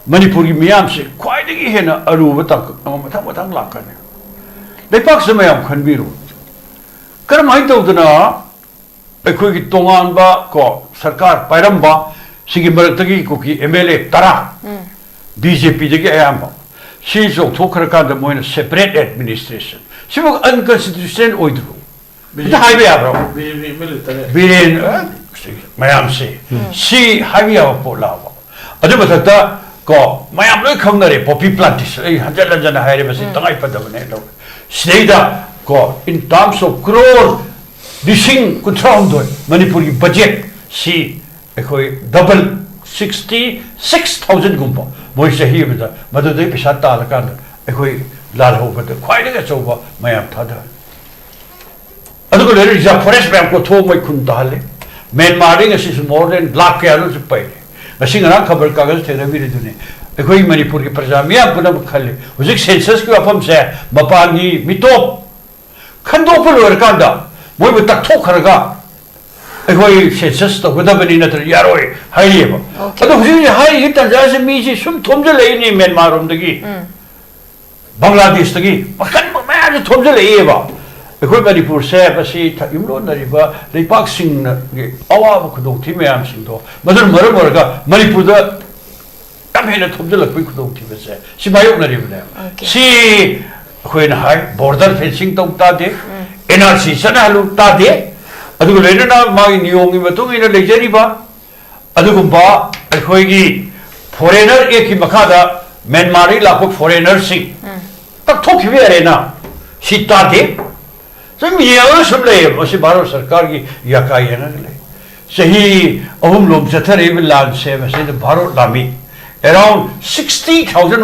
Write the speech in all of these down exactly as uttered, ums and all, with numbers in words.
ꯃꯅꯤꯄꯨꯔꯒꯤ ꯃꯤꯌꯥꯝꯁꯦ ꯈ꯭ꯋꯥꯏꯗꯒꯤ ꯍꯦꯟꯅ ꯑꯔꯨꯕ ꯇꯥꯡꯀꯛ ꯑꯃ ꯃꯊꯪ ꯃꯊꯪ ꯂꯥꯛꯀꯅꯤ꯫ ꯂꯩꯄꯥꯛꯁꯤꯗ ꯃꯌꯥꯝ ꯈꯟꯕꯤꯔꯨ, ꯀꯔꯝꯍꯥꯏꯅ ꯇꯧꯗꯅ ꯑꯩꯈꯣꯏꯒꯤ ꯇꯣꯉꯥꯟꯕ ꯀꯣ ꯁꯔꯀꯥꯔ ꯄꯥꯏꯔꯝꯕ ꯁꯤꯒꯤ ꯃꯔꯛꯇꯒꯤ ꯀꯨꯀꯤ ꯑꯦꯝ ꯑꯦꯜ ꯑꯦ ꯇꯔꯥ, ꯎꯝ꯫ ꯕꯤ ꯖꯦ ꯄꯤꯗꯒꯤ ꯑꯌꯥꯝꯕ, ꯁꯤ ꯆꯣꯡꯊꯣꯛꯈ꯭ꯔꯀꯥꯟꯗ ꯃꯣꯏꯅ ꯁꯦꯄꯔꯦꯠ ꯑꯦꯗꯃꯤꯅꯤꯁꯇ꯭ꯔꯦꯁꯟ, ꯁꯤꯕꯨ ꯑꯟꯀꯟꯁꯇꯤꯇ꯭ꯌꯨꯁꯅꯦꯜ ꯑꯣꯏꯗ꯭ꯔꯣ? ꯍꯦꯛꯇ ꯍꯥꯏꯕ ꯌꯥꯕ꯭ꯔꯣ? B J P M L A ꯇꯔꯦꯠ꯫ ꯕꯤꯔꯦꯟ, ꯑ, ꯃꯌꯥꯝꯁꯦ ꯁꯤ ꯍꯥꯏꯕ ꯌꯥꯕ ꯄꯣꯠ ꯂꯥꯛꯑꯕ? ꯑꯗꯨ ꯃꯊꯛꯇ ꯀꯣ ꯃꯌꯥꯝ ꯂꯣꯏ ꯈꯪꯅꯔꯦ, ꯄꯣꯄꯤ ꯄ꯭ꯂꯥꯟꯇꯦꯁꯟ, ꯑꯩ ꯍꯟꯖꯟ ꯍꯟꯖꯟꯅ ꯍꯥꯏꯔꯦ, ꯃꯁꯤ ꯇꯉꯥꯏ ꯐꯗꯕꯅꯦ꯫ ꯑꯗꯣ ꯁꯤꯗꯩꯗ ꯀꯣ in terms of crore ꯂꯤꯁꯤꯡ ꯀꯨꯟꯊ꯭ꯔꯥ ꯍꯨꯝꯗꯣꯏ ꯃꯅꯤꯄꯨꯔꯒꯤ ꯕꯖꯦꯠ ꯁꯤ ꯑꯩꯈꯣꯏ ꯗꯕꯜ, ꯁꯤꯛꯁꯇꯤ ꯁꯤꯛꯁ ꯊꯥꯎꯖꯟꯒꯨꯝꯕ ꯃꯣꯏ ꯆꯍꯤ ꯑꯃꯗ ꯃꯗꯨꯗꯩ ꯄꯩꯁꯥ ꯇꯥꯜꯂꯀꯥꯟꯗ ꯑꯩꯈꯣꯏ ꯂꯥꯜꯍꯧꯕꯗ ꯈ꯭ꯋꯥꯏꯗꯒꯤ ꯑꯆꯧꯕ ꯃꯌꯥꯝ ꯊꯥꯗꯔꯦ꯫ ꯑꯗꯨꯒ ꯂꯣꯏꯅ ꯔꯤꯖꯥꯔꯚ ꯐꯣꯔꯦꯁ ꯃꯌꯥꯝ ꯀꯣꯊꯣꯛꯑ ꯃꯣꯏ ꯈꯨꯟ ꯇꯥꯍꯜꯂꯦ꯫ ꯃꯦꯟꯃꯥꯔꯗꯒꯤ ꯉꯁꯤꯁꯨ more than ꯂꯥꯛ ꯀꯌꯥꯅꯣꯁꯨ ꯄꯩꯔꯦ꯫ ꯉꯁꯤ ꯉꯔꯥꯡ ꯈꯕꯔ ꯀꯥꯒꯖ ꯊꯦꯡꯅꯕꯤꯔꯤꯗꯨꯅꯤ꯫ ꯑꯩꯈꯣꯏ ꯃꯅꯤꯄꯨꯔꯒꯤ ꯄ꯭ꯔꯖꯥ ꯃꯤꯌꯥꯝ ꯄꯨꯝꯅꯃꯛ ꯈꯜꯂꯤ꯫ ꯍꯧꯖꯤꯛ ꯁꯦꯟꯁꯁꯀꯤ ꯋꯥꯐꯝꯁꯦ ꯃꯄꯥꯟꯒꯤ ꯃꯤꯇꯣꯞ ꯈꯟꯗꯣꯛꯄ ꯂꯣꯏꯔꯀꯥꯟꯗ ꯃꯣꯏꯕꯨ ꯇꯛꯊꯣꯛꯈ꯭ꯔꯒ ꯑꯩꯈꯣꯏ ꯁꯦꯟꯁꯁ ꯇꯧꯒꯗꯕꯅꯤ, ꯅꯠꯇ꯭ꯔꯗꯤ ꯌꯥꯔꯣꯏ ꯍꯥꯏꯔꯤꯑꯕ꯫ Okay. ꯑꯗꯣ ꯍꯧꯖꯤꯛ ꯍꯧꯖꯤꯛ ꯍꯥꯏꯔꯤꯁꯤ ꯇꯥꯟꯖꯥꯁꯦ ꯃꯤꯁꯤ ꯁꯨꯝ ꯊꯣꯝꯖꯤꯜꯂꯛꯏꯅꯤ ꯃꯦꯟꯃꯥꯔꯔꯣꯝꯗꯒꯤ꯫ ꯎꯝ꯫ ꯕꯪꯒ꯭ꯂꯥꯗꯦꯁꯇꯒꯤ ꯃꯈꯟ ꯃꯌꯥꯝꯁꯦ ꯊꯣꯝꯖꯤꯜꯂꯛꯏꯑꯕ꯫ ꯑꯩꯈꯣꯏ ꯃꯅꯤꯄꯨꯔꯁꯦ ꯃꯁꯤ ꯊ-, ꯌꯨꯝꯂꯣꯟꯅꯔꯤꯕ ꯂꯩꯄꯥꯛꯁꯤꯡꯒꯤ ꯑꯋꯥꯕ ꯈꯨꯗꯣꯡꯊꯤꯕ ꯃꯌꯥꯝꯁꯤꯡꯗꯣ, ꯃꯗꯨꯅ ꯃꯔꯝ ꯑꯣꯏꯔꯒ ꯃꯅꯤꯄꯨꯔꯗ ꯌꯥꯝ ꯍꯦꯟꯅ ꯊꯣꯝꯖꯤꯜꯂꯛꯄꯒꯤ ꯈꯨꯗꯣꯡꯊꯤꯕꯁꯦ ꯁꯤ ꯃꯥꯌꯣꯛꯅꯔꯤꯕꯅꯦꯕ꯫ Okay. ꯁꯤ ꯑꯩꯈꯣꯏꯅ ꯍꯥꯏ, ꯕꯣꯔꯗꯔ ꯐꯦꯟꯁꯤꯡ ꯇꯧ ꯇꯥꯗꯦ, ꯎꯝ꯫ ꯑꯦꯟ ꯑꯥꯔ ꯁꯤ ꯆꯠꯅꯍꯜꯂꯨ ꯇꯥꯗꯦ, ꯑꯗꯨꯒ ꯂꯣꯏꯅꯅ ꯃꯥꯒꯤ ꯅꯤꯌꯣꯝꯒꯤ ꯃꯇꯨꯡ ꯏꯟꯅ ꯂꯩꯖꯔꯤꯕ ꯑꯗꯨꯒꯨꯝꯕ ꯑꯩꯈꯣꯏꯒꯤ ꯐꯣꯔꯦꯅꯔ ꯑꯦꯛꯀꯤ ꯃꯈꯥꯗ ꯃꯦꯟꯃꯥꯔꯗꯒꯤ ꯂꯥꯛꯄ ꯐꯣꯔꯦꯅꯔꯁꯤꯡ ꯎꯝ꯫ ꯀꯛꯊꯣꯛꯈꯤꯕ ꯌꯥꯔꯦꯅ ꯁꯤ ꯇꯥꯗꯦ꯫ ꯁꯨꯝ ꯌꯦꯡꯉꯒ ꯁꯨꯝ ꯂꯩꯌꯦꯕ꯫ ꯃꯁꯤ ꯚꯥꯔꯠ ꯁꯔꯀꯥꯔꯒꯤ ꯌꯥꯀꯥ ꯌꯦꯡꯉꯒ ꯂꯩ꯫ ꯆꯍꯤ ꯑꯍꯨꯝ ꯂꯣꯝ ꯆꯠꯊꯔꯛꯏꯕ ꯂꯥꯟꯁꯦ ꯃꯁꯤꯗ ꯚꯥꯔꯠ ꯂꯥꯟꯃꯤ around sixty thousand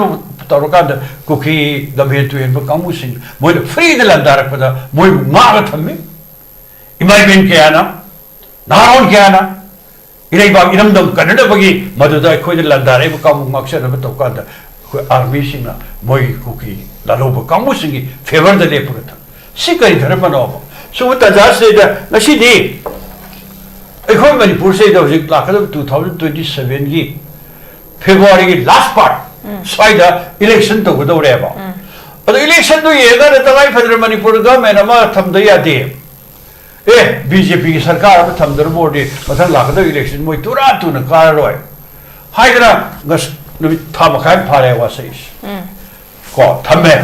ꯇꯧꯔꯀꯥꯟꯗ ꯀꯨꯀꯤ ꯂꯝꯍꯦꯟ ꯇꯨꯍꯦꯟꯕ ꯀꯥꯡꯕꯨꯁꯤꯡ ꯃꯣꯏꯅ ꯐ꯭ꯔꯤꯗ ꯂꯥꯟꯗꯥꯔꯛꯄꯗ ꯃꯣꯏꯕꯨ ꯉꯥꯛꯑꯒ ꯊꯝꯃꯤ꯫ ꯏꯃꯥ ꯏꯕꯦꯟ ꯀꯌꯥꯅ, ꯅꯍꯥꯔꯣꯜ ꯀꯌꯥꯅ ꯏꯔꯩꯕꯥꯛ ꯏꯔꯝꯗꯝ ꯀꯟꯅꯅꯕꯒꯤ ꯃꯗꯨꯗ ꯑꯩꯈꯣꯏꯗ ꯂꯥꯟꯗꯥꯔꯛꯏꯕ ꯀꯥꯡꯕꯨ ꯉꯥꯛꯆꯅꯕ ꯇꯧ ꯀꯥꯟꯗ ꯑꯩꯈꯣꯏ ꯑꯥꯔꯃꯤꯁꯤꯡꯅ ꯃꯣꯏꯒꯤ ꯀꯨꯀꯤ ꯂꯥꯜꯍꯧꯕ ꯀꯥꯡꯕꯨꯁꯤꯡꯒꯤ ꯐꯦꯚꯔꯗ ꯂꯦꯞꯄꯒ ꯊꯝꯃꯤ꯫ ꯁꯤ ꯀꯔꯤ ꯙꯔꯃꯅꯣꯕ? ꯁꯤꯒꯨꯝꯕ ꯇꯥꯟꯖꯥꯁꯤꯗꯩꯗ ꯉꯁꯤꯗꯤ ꯑꯩꯈꯣꯏ ꯃꯅꯤꯄꯨꯔꯁꯤꯗ ꯍꯧꯖꯤꯛ ꯂꯥꯛꯀꯗꯕ two thousand twenty sevenꯒꯤ ꯐꯦꯕ꯭ꯔꯨꯋꯥꯔꯤꯒꯤ ꯂꯥꯁ ꯄꯥꯔꯠ ꯁ꯭ꯋꯥꯏꯗ ꯏꯂꯦꯛꯁꯟ ꯇꯧꯒꯗꯧꯔꯦꯕ꯫ ꯑꯗꯣ ꯏꯂꯦꯛꯁꯟꯗꯨ ꯌꯦꯡꯉꯒ ꯇꯉꯥꯏ ꯐꯗꯅ ꯃꯅꯤꯄꯨꯔꯗ ꯒꯚꯔꯟꯃꯦꯟ ꯑꯃ ꯊꯝꯗ ꯌꯥꯗꯦ꯫ ꯑꯦ, ꯕꯤ ꯖꯦ ꯄꯤꯒꯤ ꯁꯔꯀꯥꯔ ꯑꯃ ꯊꯝꯗꯅꯕ ꯑꯣꯏꯔꯗꯤ ꯃꯊꯪ ꯂꯥꯛꯀꯗꯧꯕ ꯏꯂꯦꯛꯁꯟ ꯃꯣꯏ ꯇꯨꯔꯥ ꯇꯨꯅ ꯀꯥꯔꯔꯣꯏ ꯍꯥꯏꯗꯅ ꯉꯁ-, ꯅꯨꯃꯤꯠ ꯊꯥ ꯃꯈꯥꯏ ꯑꯃ ꯐꯥꯔꯦ ꯋꯥꯁꯛꯏꯁꯦ꯫ ꯀꯣ, ꯊꯝꯃꯦ꯫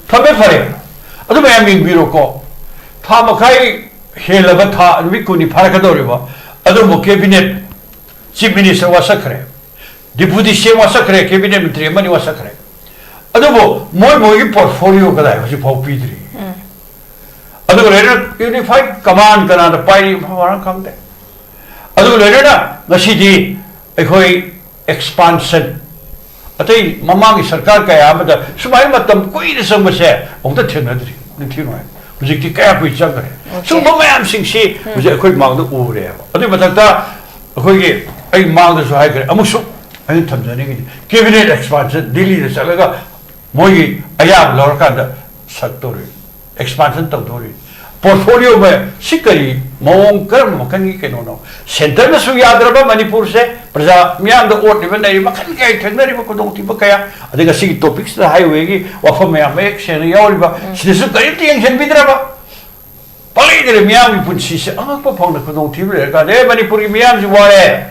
ꯊꯝꯃꯦ, ꯐꯔꯦ꯫ ꯑꯗꯨ ꯃꯌꯥꯝ ꯌꯦꯡꯕꯤꯔꯣꯀꯣ꯫ ꯊꯥ ꯃꯈꯥꯏ ꯍꯦꯜꯂꯕ, ꯊꯥ, ꯅꯨꯃꯤꯠ ꯀꯨꯟꯅꯤ ꯐꯥꯔꯛꯀꯗꯧꯔꯤꯕ꯫ ꯑꯗꯨꯕꯨ ꯀꯦꯕꯤꯅꯦꯠ, ꯆꯤꯐ ꯃꯤꯅꯤꯁꯇꯔ ꯋꯥꯁꯛꯈ꯭ꯔꯦ, ꯗꯤꯄꯨꯇꯤ ꯁꯤ ꯑꯦꯝ ꯋꯥꯁꯛꯈ꯭ꯔꯦ, ꯀꯦꯕꯤꯅꯦꯠ ꯃꯟꯇ꯭ꯔꯤ ꯑꯃꯅꯤ ꯋꯥꯁꯛꯈ꯭ꯔꯦ꯫ ꯑꯗꯨꯕꯨ ꯃꯣꯏ ꯃꯣꯏꯒꯤ ꯄꯣꯔꯠꯐꯣꯂꯤꯑꯣ ꯀꯗꯥꯏ ꯍꯧꯖꯤꯛ ꯐꯥꯎ ꯄꯤꯗ꯭ꯔꯤ꯫ ꯑꯗꯨꯒ ꯂꯣꯏꯅꯅ ꯌꯨꯅꯤꯐꯥꯏꯗ ꯀꯃꯥꯟ ꯀꯅꯥꯗ ꯄꯥꯏꯔꯤ ꯃꯐꯝ ꯃꯔꯥꯡ ꯈꯪꯗꯦ꯫ ꯑꯗꯨꯒ ꯂꯣꯏꯅꯅ ꯉꯁꯤꯗꯤ ꯑꯩꯈꯣꯏ ꯑꯦꯛꯁꯄꯥꯟꯁꯟ, ꯑꯇꯩ ꯃꯃꯥꯡꯒꯤ ꯁꯔꯀꯥꯔ ꯀꯌꯥ ꯑꯃꯗ ꯁꯨꯃꯥꯏꯅ ꯃꯇꯝ ꯀꯨꯏꯅ ꯆꯪꯕꯁꯦ ꯑꯃꯨꯛꯇ ꯊꯦꯡꯅꯗ꯭ꯔꯤ꯫ ꯅꯤꯡꯊꯤ ꯅꯨꯡꯉꯥꯏ꯫ ꯍꯧꯖꯤꯛꯇꯤ ꯀꯌꯥ ꯀꯨꯏ ꯆꯪꯈ꯭ꯔꯦ꯫ ꯁꯤꯒꯨꯝꯕ ꯃꯌꯥꯝꯁꯤꯡꯁꯤ ꯍꯧꯖꯤꯛ ꯑꯩꯈꯣꯏ ꯃꯥꯡꯗ ꯎꯔꯦꯕ꯫ ꯑꯗꯨꯒꯤ ꯃꯊꯛꯇ ꯑꯩꯈꯣꯏꯒꯤ, ꯑꯩ ꯃꯥꯡꯗꯁꯨ ꯍꯥꯏꯈ꯭ꯔꯦ, ꯑꯃꯨꯛꯁꯨ ꯑꯩꯅ ꯊꯝꯖꯅꯤꯡꯉꯤꯗꯤ ꯀꯦꯕꯤꯅꯦꯠ ꯑꯦꯛꯁꯄꯥꯟꯁꯟ ꯗꯤꯜꯂꯤꯗ ꯆꯠꯂꯒ ꯃꯣꯏꯒꯤ ꯑꯌꯥꯕ ꯂꯧꯔꯀꯥꯟꯗ ꯁꯛꯇꯧꯔꯤ, ꯑꯦꯛꯁꯄꯥꯟꯁꯟ ꯇꯧꯗꯧꯔꯤ꯫ ꯄꯣꯔꯠꯐꯣꯂꯤꯑꯣ ꯃꯌꯥꯝ ꯁꯤ ꯀꯔꯤ ꯃꯑꯣꯡ, ꯀꯔꯝꯕ ꯃꯈꯜꯒꯤ ꯀꯩꯅꯣꯅꯣ? ꯁꯦꯟꯇꯔꯅꯁꯨ ꯌꯥꯗ꯭ꯔꯕ ꯃꯅꯤꯄꯨꯔꯁꯦ, ꯄ꯭ꯔꯖꯥ ꯃꯤꯌꯥꯝꯗ ꯑꯣꯠꯂꯤꯕ ꯅꯩꯔꯤꯕ ꯃꯈꯜ ꯀꯌꯥ ꯊꯦꯡꯅꯔꯤꯕ ꯈꯨꯗꯣꯡꯊꯤꯕ ꯀꯌꯥ, ꯑꯗꯩ ꯉꯁꯤꯒꯤ ꯇꯣꯄꯤꯛꯁꯤꯗ ꯍꯥꯏꯋꯦꯒꯤ ꯋꯥꯐꯝ ꯃꯌꯥꯝ ꯃꯌꯦꯛ ꯁꯦꯡꯅ ꯌꯥꯎꯔꯤꯕ, ꯁꯤꯗꯁꯨ ꯀꯔꯤꯝꯇ ꯌꯦꯡꯁꯤꯟꯕꯤꯗ꯭ꯔꯕ꯫ ꯄꯪꯂꯩꯗ ꯂꯩ ꯃꯤꯌꯥꯝꯒꯤ ꯄꯨꯟꯁꯤꯁꯦ ꯑꯉꯛꯄ ꯐꯪꯅ ꯈꯨꯗꯣꯡꯊꯤꯕ ꯂꯩꯔꯀꯥꯟꯗ, "ꯑꯦ, ꯃꯅꯤꯄꯨꯔꯒꯤ ꯃꯤꯌꯥꯝꯁꯤ ꯋꯥꯔꯦ,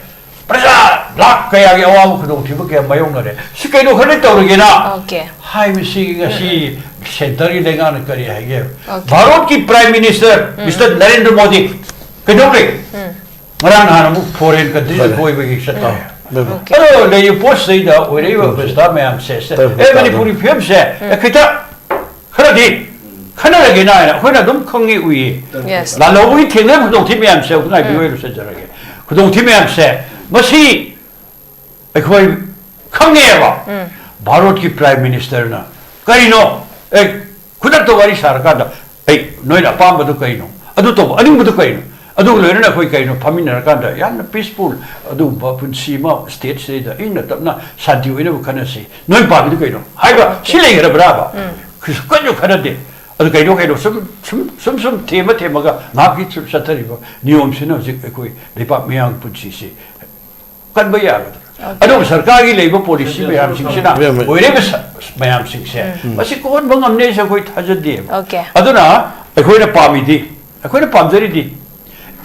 ꯄ꯭ꯔꯖꯥ ꯂꯥꯈ ꯀꯌꯥꯒꯤ ꯑꯋꯥꯕ ꯈꯨꯗꯣꯡꯊꯤꯕ ꯀꯌꯥ ꯃꯥꯌꯣꯛꯅꯔꯦ, ꯁꯤ ꯀꯩꯅꯣ ꯈꯔ ꯇꯧꯔꯒꯦꯅ" Okay. ꯍꯥꯏꯕꯁꯤ ꯉꯁꯤ ꯁꯦꯟꯇꯔꯒꯤ ꯂꯩꯉꯥꯛꯅ ꯀꯔꯤ ꯍꯥꯏꯒꯦ? Okay. ꯚꯥꯔꯠꯀꯤ prime minister mister Narendra Modi ꯀꯩꯗꯧꯔꯦ? ꯉꯔꯥꯡ ꯅꯍꯥꯟ ꯑꯃꯨꯛ ꯐꯣꯔꯦꯟ ꯀꯟꯇ꯭ꯔꯤꯗ ꯐꯔꯦ꯫ ꯀꯣꯏꯕꯒꯤ ꯆꯠꯄ꯫ Okay. ꯑꯗꯣ ꯂꯩꯔꯤꯕ ꯄꯣꯠꯁꯤꯗꯩꯗ ꯑꯣꯏꯔꯛꯏꯕ ꯄ꯭ꯔꯖꯥ ꯃꯌꯥꯝꯁꯦ, ꯇꯧꯔꯦ, "ꯑꯦ, ꯇꯧꯔꯦ꯫ ꯃꯅꯤꯄꯨꯔꯒꯤ ꯐꯤꯕꯝꯁꯦ, ꯑꯦ, ꯈꯤꯇ ꯈꯔꯗꯤ ꯈꯟꯅꯔꯒꯦꯅ" ꯍꯥꯏꯅ ꯑꯩꯈꯣꯏꯅ ꯑꯗꯨꯝ ꯈꯪꯉꯤ ꯎꯏꯌꯦ꯫ Yes. ꯂꯥꯜꯍꯧꯕꯒꯤ ꯊꯦꯡꯅꯕ ꯈꯨꯗꯣꯡꯊꯤꯕ ꯃꯌꯥꯝꯁꯦ ꯑꯃꯨꯛ ꯉꯥꯏꯕꯤꯌꯨ, ꯑꯩ ꯂꯣꯏꯁꯤꯟꯖꯔꯒꯦ꯫ ꯈꯨꯗꯣꯡꯊꯤꯕ ꯃꯌꯥꯝꯁꯦ ꯃꯁꯤ ꯑꯩꯈꯣꯏ ꯈꯪꯉꯦꯕ꯫ ꯚꯥꯔꯠꯀꯤ ꯄ꯭ꯔꯥꯏꯝ ꯃꯤꯅꯤꯁꯇꯔꯅ ꯀꯔꯤꯅꯣ, ꯑꯦ, ꯈꯨꯗꯛꯇ ꯋꯥꯔꯤ ꯁꯥꯔꯀꯥꯟꯗ, "ꯑꯩ, ꯅꯣꯏꯅ ꯑꯄꯥꯝꯕꯗꯨ ꯀꯩꯅꯣ? ꯑꯗꯨ ꯇꯧꯕ, ꯑꯅꯤꯡꯕꯗꯨ ꯀꯩꯅꯣ?" ꯑꯗꯨꯒ ꯂꯣꯏꯅꯅ ꯑꯩꯈꯣꯏ ꯀꯩꯅꯣ ꯐꯝꯃꯤꯟꯅꯔꯀꯥꯟꯗ ꯌꯥꯝꯅ ꯄꯤꯁꯐꯨꯜ ꯑꯗꯨꯒꯨꯝꯕ ꯄꯨꯟꯁꯤ ꯑꯃ ꯁ꯭ꯇꯦꯠꯁꯤꯗꯩꯗ ꯏꯪꯅ ꯇꯞꯅ ꯁꯥꯟꯇꯤ ꯑꯣꯏꯅꯕ ꯈꯟꯅꯁꯤ꯫ ꯅꯣꯏ ꯄꯥꯝꯃꯤꯗꯨ ꯀꯩꯅꯣ ꯍꯥꯏꯕ ꯁꯤ ꯂꯩꯈ꯭ꯔꯕ꯭ꯔꯥꯕ? ꯀꯩꯁꯨ ꯀꯟꯅ ꯈꯟꯅꯗꯦ꯫ ꯑꯗꯨ ꯀꯩꯅꯣ ꯀꯩꯅꯣ ꯁꯨꯝ ꯁꯨꯝ ꯁꯨꯝ ꯁꯨꯝ ꯊꯦꯝꯃ ꯊꯦꯝꯃꯒ ꯉꯥꯏꯍꯥꯛꯀꯤ ꯁꯨꯝ ꯆꯠꯊꯔꯤꯕ ꯅꯤꯌꯣꯝꯁꯤꯅ ꯍꯧꯖꯤꯛ ꯑꯩꯈꯣꯏ ꯂꯩꯄꯥꯛ ꯃꯤꯌꯥꯝꯒꯤ ꯄꯨꯟꯁꯤꯁꯤ ꯀꯟꯕ ꯌꯥꯒꯗ꯭ꯔꯥ? ꯑꯗꯨꯕꯨ ꯁꯔꯀꯥꯔꯒꯤ ꯂꯩꯕ ꯄꯣꯂꯤꯁꯤ ꯃꯌꯥꯝꯁꯤꯡꯁꯤꯅ ꯃꯌꯥꯝ ꯑꯣꯏꯔꯤꯕ ꯁ- ꯃꯌꯥꯝꯁꯤꯡꯁꯦ ꯎꯝ꯫ ꯃꯁꯤ ꯀꯣꯛꯍꯟꯕ ꯉꯝꯅꯤ ꯍꯥꯏꯁꯦ ꯑꯩꯈꯣꯏ ꯊꯥꯖꯗꯦꯕ꯫ Okay. ꯑꯗꯨꯅ ꯑꯩꯈꯣꯏꯅ ꯄꯥꯝꯃꯤꯗꯤ, ꯑꯩꯈꯣꯏꯅ ꯄꯥꯝꯖꯔꯤꯗꯤ,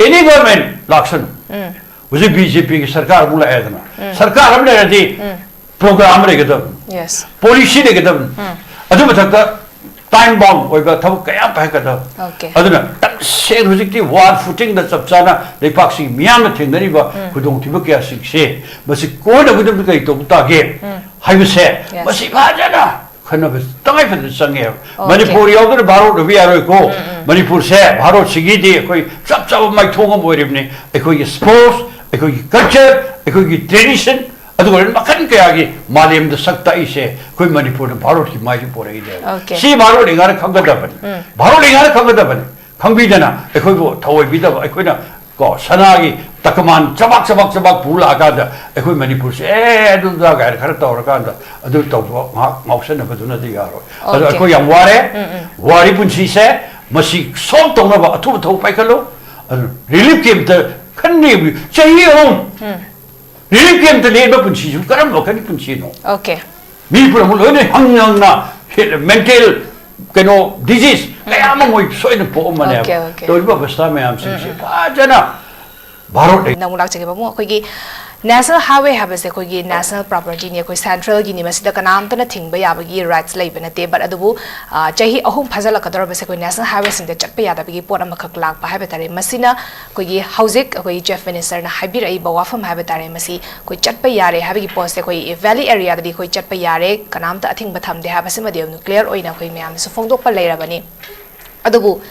any government ꯂꯥꯛꯁꯅꯨ꯫ ꯎꯝ꯫ ꯍꯧꯖꯤꯛ ꯕꯤ ꯖꯦ ꯄꯤꯒꯤ ꯁꯔꯀꯥꯔ ꯑꯃꯨꯛ ꯂꯥꯛꯑꯦꯗꯅ, ꯎꯝ꯫ ꯁꯔꯀꯥꯔ ꯑꯃ ꯂꯩꯔꯗꯤ ꯎꯝ꯫ Program ꯂꯩꯒꯗꯕꯅꯤ, Yes. ꯄꯣꯂꯤꯁꯤ ꯂꯩꯒꯗꯕꯅꯤ꯫ ꯎꯝ꯫ ꯑꯗꯨ ꯃꯊꯛꯇ time bound ꯑꯣꯏꯕ ꯊꯕꯛ ꯀꯌꯥ ꯄꯥꯏꯈꯠꯀꯗꯕ꯫ Okay. ꯑꯗꯨꯅ ꯇꯁꯦꯡꯅ ꯍꯧꯖꯤꯛꯇꯤ ꯋꯥꯔ ꯐꯨꯇꯤꯡꯗ ꯆꯞ ꯆꯥꯅ ꯂꯩꯄꯥꯛꯁꯤꯒꯤ ꯃꯤꯌꯥꯝꯅ ꯊꯦꯡꯅꯔꯤꯕ ꯎꯝ꯫ ꯈꯨꯗꯣꯡꯊꯤꯕ ꯀꯌꯥꯁꯤꯡꯁꯦ ꯃꯁꯤ ꯀꯣꯟꯅꯕꯗ ꯀꯔꯤ ꯇꯧꯕ ꯇꯥꯒꯦ ꯎꯝ꯫ ꯍꯥꯏꯕꯁꯦ Yes. ꯃꯁꯤ ꯐꯖꯅ ꯈꯟꯅꯕ ꯇꯉꯥꯏ ꯐꯗꯅ ꯆꯪꯉꯦꯕ꯫ Okay. ꯃꯅꯤꯄꯨꯔ ꯌꯥꯎꯗꯅ ꯚꯥꯔꯠ ꯑꯣꯏꯕ ꯌꯥꯔꯣꯏꯀꯣ꯫ ꯎꯝ, ꯎꯝ꯫ ꯃꯅꯤꯄꯨꯔꯁꯦ ꯚꯥꯔꯠꯁꯤꯒꯤꯗꯤ ꯑꯩꯈꯣꯏ ꯆꯞ ꯆꯥꯕ ꯃꯥꯏꯊꯣꯡ ꯑꯃ ꯑꯣꯏꯔꯤꯕꯅꯤ꯫ ꯑꯩꯈꯣꯏꯒꯤ sports, ꯑꯩꯈꯣꯏꯒꯤ culture, ꯑꯩꯈꯣꯏꯒꯤ tradition, ꯑꯗꯨꯒ ꯃꯈꯜ ꯀꯌꯥꯒꯤ ꯃꯥꯂꯦꯝꯗ ꯁꯛ ꯇꯥꯛꯏꯁꯦ ꯑꯩꯈꯣꯏ ꯃꯅꯤꯄꯨꯔꯅ ꯚꯥꯔꯠꯀꯤ ꯃꯥꯏꯁꯦ ꯄꯣꯔꯛꯏꯅꯦꯕ꯫ Okay. ꯁꯤ ꯚꯥꯔꯠ ꯂꯩꯉꯥꯛꯅ ꯈꯪꯒꯗꯕꯅꯤ꯫ ꯎꯝ꯫ ꯚꯥꯔꯠ ꯂꯩꯉꯥꯛꯅ ꯈꯪꯒꯗꯕꯅꯤ꯫ ꯈꯪꯕꯤꯗꯅ ꯑꯩꯈꯣꯏꯕꯨ ꯊꯑꯣꯏꯕꯤꯗꯕ, ꯑꯩꯈꯣꯏꯅ ꯀꯣ ꯁꯅꯥꯒꯤ ꯇꯀꯃꯥꯟ ꯆꯕꯥꯛ ꯆꯕꯥꯛ ꯆꯕꯥꯛ ꯄꯨ ꯂꯥꯛꯑꯀꯥꯟꯗ ꯑꯩꯈꯣꯏ ꯃꯅꯤꯄꯨꯔꯁꯦ ꯑꯦ ꯑꯗꯨꯗ ꯀꯥꯏꯅ ꯈꯔ ꯇꯧꯔꯀꯥꯟꯗ ꯑꯗꯨ ꯇꯧꯕ ꯉꯥꯏꯍꯥꯛ ꯉꯥꯎꯁꯟꯅꯕꯗꯨꯅꯗꯤ ꯌꯥꯔꯣꯏ꯫ ꯑꯗꯣ Okay. ꯑꯩꯈꯣꯏ ꯌꯥꯝ ꯋꯥꯔꯦ꯫ ꯎꯝ, ꯎꯝ꯫ ꯋꯥꯔꯤ ꯄꯨꯟꯁꯤꯁꯦ ꯃꯁꯤ solve ꯇꯧꯅꯕ ꯑꯊꯨꯕ ꯊꯕꯛ ꯄꯥꯏꯈꯠꯂꯨ꯫ ꯑꯗꯨ relief camp ꯇ ꯈꯟꯅꯤ ꯆꯍꯤ ꯑꯍꯨꯝ ꯎꯝ꯫ relief camp ꯇ ꯂꯦꯟꯕ ꯄꯨꯟꯁꯤꯁꯨ ꯀꯔꯝꯕ ꯃꯈꯜꯒꯤ ꯄꯨꯟꯁꯤꯅꯣ? Okay. ꯃꯤ ꯄꯨꯝꯅꯃꯛ ꯂꯣꯏꯅ ꯍꯪ ꯍꯪꯅ mental ꯀꯩꯅꯣ disease ꯀꯌꯥ ꯑꯃ ꯃꯣꯏ ꯁꯣꯏꯗꯅ ꯄꯣꯛꯑꯝꯕꯅꯦꯕ꯫ Okay, okay. ꯇꯧꯔꯤꯕ ꯑꯕꯁꯊꯥ ꯃꯌꯥꯝꯁꯤꯡꯁꯦ ꯐꯖꯅ ꯚꯥꯔꯠ ꯂꯩ- ꯅꯧꯅ ꯂꯥꯛꯆꯒꯦ ꯄꯥꯕꯨꯡ, ꯑꯩꯈꯣꯏꯒꯤ national highway ꯍꯥꯏꯕꯁꯦ ꯑꯩꯈꯣꯏꯒꯤ national property ꯅꯤ, ꯑꯩꯈꯣꯏ central ꯒꯤꯅꯤ, ꯃꯁꯤꯗ ꯀꯅꯥꯝꯇꯅ ꯊꯤꯡꯕ ꯌꯥꯕꯒꯤ rights ꯂꯩꯕ ꯅꯠꯇꯦ꯫ But ꯑꯗꯨꯕꯨ ꯑ, ꯆꯍꯤ ꯑꯍꯨꯝ ꯐꯥꯖꯤꯜꯂꯛꯀꯗꯧꯔꯕꯁꯦ ꯑꯩꯈꯣꯏ national highway ꯁꯤꯡꯗ ꯆꯠꯄ ꯌꯥꯗꯕꯒꯤ ꯄꯣꯠ ꯑꯃꯈꯛ ꯂꯥꯛꯄ ꯍꯥꯏꯕ ꯇꯥꯔꯦ꯫ ꯃꯁꯤꯅ ꯑꯩꯈꯣꯏꯒꯤ ꯍꯧꯖꯤꯛ ꯑꯩꯈꯣꯏ chief minister ꯅ ꯍꯥꯏꯕꯤꯔꯛꯏꯕ ꯋꯥꯐꯝ ꯍꯥꯏꯕ ꯇꯥꯔꯦ, ꯃꯁꯤ ꯑꯩꯈꯣꯏ ꯆꯠꯄ ꯌꯥꯔꯦ ꯍꯥꯏꯕꯒꯤ ꯄꯣꯠꯁꯦ ꯑꯩꯈꯣꯏ valley area ꯗꯗꯤ ꯑꯩꯈꯣꯏ ꯆꯠꯄ ꯌꯥꯔꯦ, ꯀꯅꯥꯝꯇ ꯑꯊꯤꯡꯕ ꯊꯝꯗꯦ ꯍꯥꯏꯕꯁꯤꯃꯗꯤ ꯑꯗꯨꯝ clear ꯑꯣꯏꯅ ꯑꯩꯈꯣꯏ ꯃꯌꯥꯝꯗꯁꯨ ꯐꯣꯡꯗꯣꯛꯄ ꯂꯩꯔꯕꯅꯤ꯫ ꯑꯗꯨꯕꯨ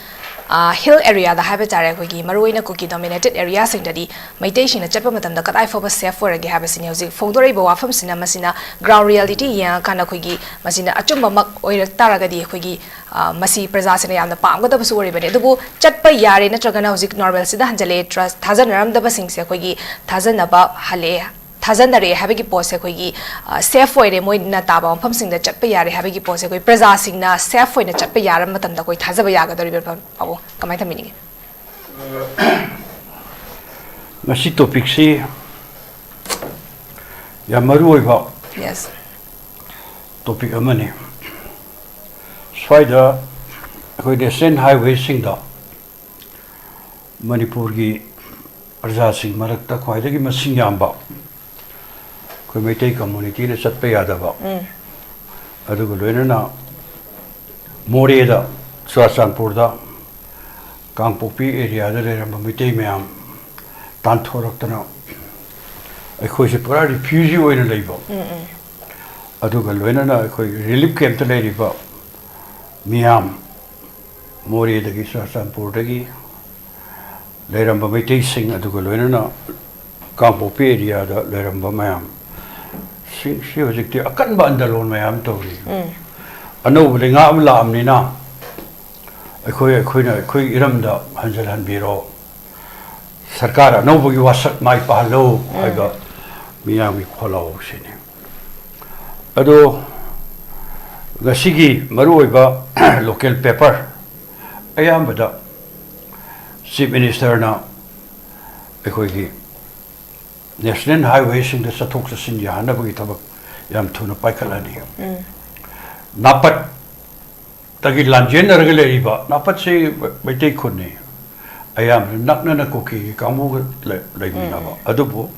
ꯑ, hill area ꯗ ꯍꯥꯏꯕ ꯇꯥꯔꯦ, ꯑꯩꯈꯣꯏꯒꯤ ꯃꯔꯨꯑꯣꯏꯅ ꯀꯨꯀꯤ dominated area ꯁꯤꯡꯗꯗꯤ ꯃꯩꯇꯩꯁꯤꯡꯅ ꯆꯠꯄ ꯃꯇꯝꯗ ꯀꯗꯥꯏ ꯐꯥꯎꯕ safe ꯑꯣꯏꯔꯒꯦ ꯍꯥꯏꯕꯁꯤꯅꯤ ꯍꯧꯖꯤꯛ ꯐꯣꯡꯗꯣꯔꯛꯏꯕ ꯋꯥꯐꯝꯁꯤꯅ꯫ ꯃꯁꯤꯅ ground reality ꯌꯦꯡꯉꯀꯥꯟꯗ ꯑꯩꯈꯣꯏꯒꯤ ꯃꯁꯤꯅ ꯑꯆꯨꯝꯕꯃꯛ ꯑꯣꯏꯔꯛ ꯇꯥꯔꯒꯗꯤ ꯑꯩꯈꯣꯏꯒꯤ, ꯑ, ꯃꯁꯤ ꯄ꯭ꯔꯖꯥꯁꯤꯡꯅ ꯌꯥꯝꯅ ꯄꯥꯝꯒꯗꯕꯁꯨ ꯑꯣꯏꯔꯤꯕꯅꯤ꯫ ꯑꯗꯨꯕꯨ ꯆꯠꯄ ꯌꯥꯔꯦ ꯅꯠꯇ꯭ꯔꯒꯅ ꯍꯧꯖꯤꯛ normalꯁꯤꯗ ꯍꯟꯖꯤꯜꯂꯛꯑꯦ, trust ꯊꯥꯖꯅꯔꯝꯗꯕꯁꯤꯡꯁꯦ ꯑꯩꯈꯣꯏꯒꯤ ꯊꯥꯖꯅꯕ ꯍꯜꯂꯛꯑꯦ, ꯊꯥꯖꯅꯔꯛꯑꯦ ꯍꯥꯏꯕꯒꯤ ꯄꯣꯠꯁꯦ ꯑꯩꯈꯣꯏꯒꯤ, ꯑ, safe ꯑꯣꯏꯔꯦ, ꯃꯣꯏꯅ ꯇꯥꯕ ꯃꯐꯝꯁꯤꯡꯗ ꯆꯠꯄ ꯌꯥꯔꯦ ꯍꯥꯏꯕꯒꯤ ꯄꯣꯠꯁꯦ ꯑꯩꯈꯣꯏ ꯄ꯭ꯔꯖꯥꯁꯤꯡꯅ safe ꯑꯣꯏꯅ ꯆꯠꯄ ꯌꯥꯔꯕ ꯃꯇꯝꯗ ꯑꯩꯈꯣꯏ ꯊꯥꯖꯕ ꯌꯥꯒꯗꯧꯔꯤꯕ꯭ꯔꯥ ꯄꯥꯕꯨꯡ? ꯀꯃꯥꯏꯅ ꯊꯝꯕꯤꯅꯤꯡꯉꯤ? ꯉꯁꯤ topic ꯁꯤ ꯌꯥꯝ ꯃꯔꯨ ꯑꯣꯏꯕ Yes. ꯇꯣꯄꯤꯛ ꯑꯃꯅꯤ꯫ ꯁ꯭ꯋꯥꯏꯗ ꯑꯩꯈꯣꯏ ꯅꯦꯁꯅꯦꯜ ꯍꯥꯏꯋꯦꯁꯤꯡꯗ ꯃꯅꯤꯄꯨꯔꯒꯤ ꯄ꯭ꯔꯖꯥꯁꯤꯡ ꯃꯔꯛꯇ ꯈ꯭ꯋꯥꯏꯗꯒꯤ ꯃꯁꯤꯡ ꯌꯥꯝꯕ ꯑꯩꯈꯣꯏ ꯃꯩꯇꯩ ꯀꯝꯃꯨꯅꯤꯇꯤꯅ ꯆꯠꯄ ꯌꯥꯗꯕ, ꯑꯗꯨꯒ ꯂꯣꯏꯅꯅ ꯃꯣꯔꯦꯗ, ꯆꯨꯔꯥꯆꯥꯟꯄꯨꯔꯗ, ꯀꯥꯡꯄꯣꯛꯄꯤ ꯑꯦꯔꯤꯌꯥꯗ ꯂꯩꯔꯝꯕ ꯃꯩꯇꯩ ꯃꯌꯥꯝ ꯇꯥꯟꯊꯣꯔꯛꯇꯅ ꯑꯩꯈꯣꯏꯁꯦ ꯄꯨꯔꯥ ꯔꯤꯐ꯭ꯌꯨꯖꯤ ꯑꯣꯏꯅ ꯂꯩꯕ, ꯑꯗꯨꯒ ꯂꯣꯏꯅꯅ ꯑꯩꯈꯣꯏ ꯔꯤꯂꯤꯐ ꯀꯦꯝꯞꯇ ꯂꯩꯔꯤꯕ ꯃꯤꯌꯥꯝ, ꯃꯣꯔꯦꯗꯒꯤ, ꯆꯨꯔꯥꯆꯥꯟꯄꯨꯔꯗꯒꯤ ꯂꯩꯔꯝꯕ ꯃꯩꯇꯩꯁꯤꯡ, ꯑꯗꯨꯒ ꯂꯣꯏꯅꯅ ꯀꯥꯡꯄꯣꯛꯄꯤ ꯑꯦꯔꯤꯌꯥꯗ ꯂꯩꯔꯝꯕ ꯃꯌꯥꯝ ꯁꯤ, ꯁꯤ ꯍꯧꯖꯤꯛꯇꯤ ꯑꯀꯟꯕ ꯑꯟꯗꯂꯣꯟ ꯃꯌꯥꯝ ꯇꯧꯔꯤ꯫ ꯑꯅꯧꯕ ꯂꯩꯉꯥꯛ ꯑꯃ ꯂꯥꯛꯑꯕꯅꯤꯅ ꯑꯩꯈꯣꯏ, ꯑꯩꯈꯣꯏꯅ ꯑꯩꯈꯣꯏ ꯏꯔꯝꯗ ꯍꯟꯖꯤꯜꯍꯟꯕꯤꯔꯣ, ꯁꯔꯀꯥꯔ ꯑꯅꯧꯕꯒꯤ ꯋꯥꯁꯛ ꯃꯥꯏ ꯄꯥꯛꯍꯜꯂꯣ ꯍꯥꯏꯕ ꯃꯤꯌꯥꯝꯒꯤ ꯈꯣꯜꯂꯥꯎꯁꯤꯅꯤ꯫ ꯑꯗꯣ ꯉꯁꯤꯒꯤ ꯃꯔꯨꯑꯣꯏꯕ ꯂꯣꯀꯦꯜ ꯄꯦꯄꯔ ꯑꯌꯥꯝꯕꯗ ꯆꯤꯞ ꯃꯤꯅꯤꯁꯇꯔꯅ ꯑꯩꯈꯣꯏꯒꯤ ꯅꯦꯁꯅꯦꯜ ꯍꯥꯏꯋꯦꯁꯤꯡꯗ ꯆꯠꯊꯣꯛ ꯆꯠꯁꯤꯟ ꯌꯥꯍꯟꯅꯕꯒꯤ ꯊꯕꯛ ꯌꯥꯝ ꯊꯨꯅ ꯄꯥꯏꯈꯠꯂꯅꯤ꯫ ꯅꯥꯄꯠꯇꯒꯤ ꯂꯥꯟꯖꯦꯟꯅꯔꯒ ꯂꯩꯔꯤꯕ, ꯅꯥꯄꯠꯁꯤ ꯃꯩꯇꯩ ꯈꯨꯟꯅꯤ, ꯑꯌꯥꯝꯕꯅ ꯅꯛꯅꯅ ꯀꯨꯀꯤꯒꯤ ꯀꯥꯡꯕꯨꯒ ꯂꯩ-, ꯂꯩꯃꯤꯟꯅꯕ꯫ ꯑꯗꯨꯕꯨ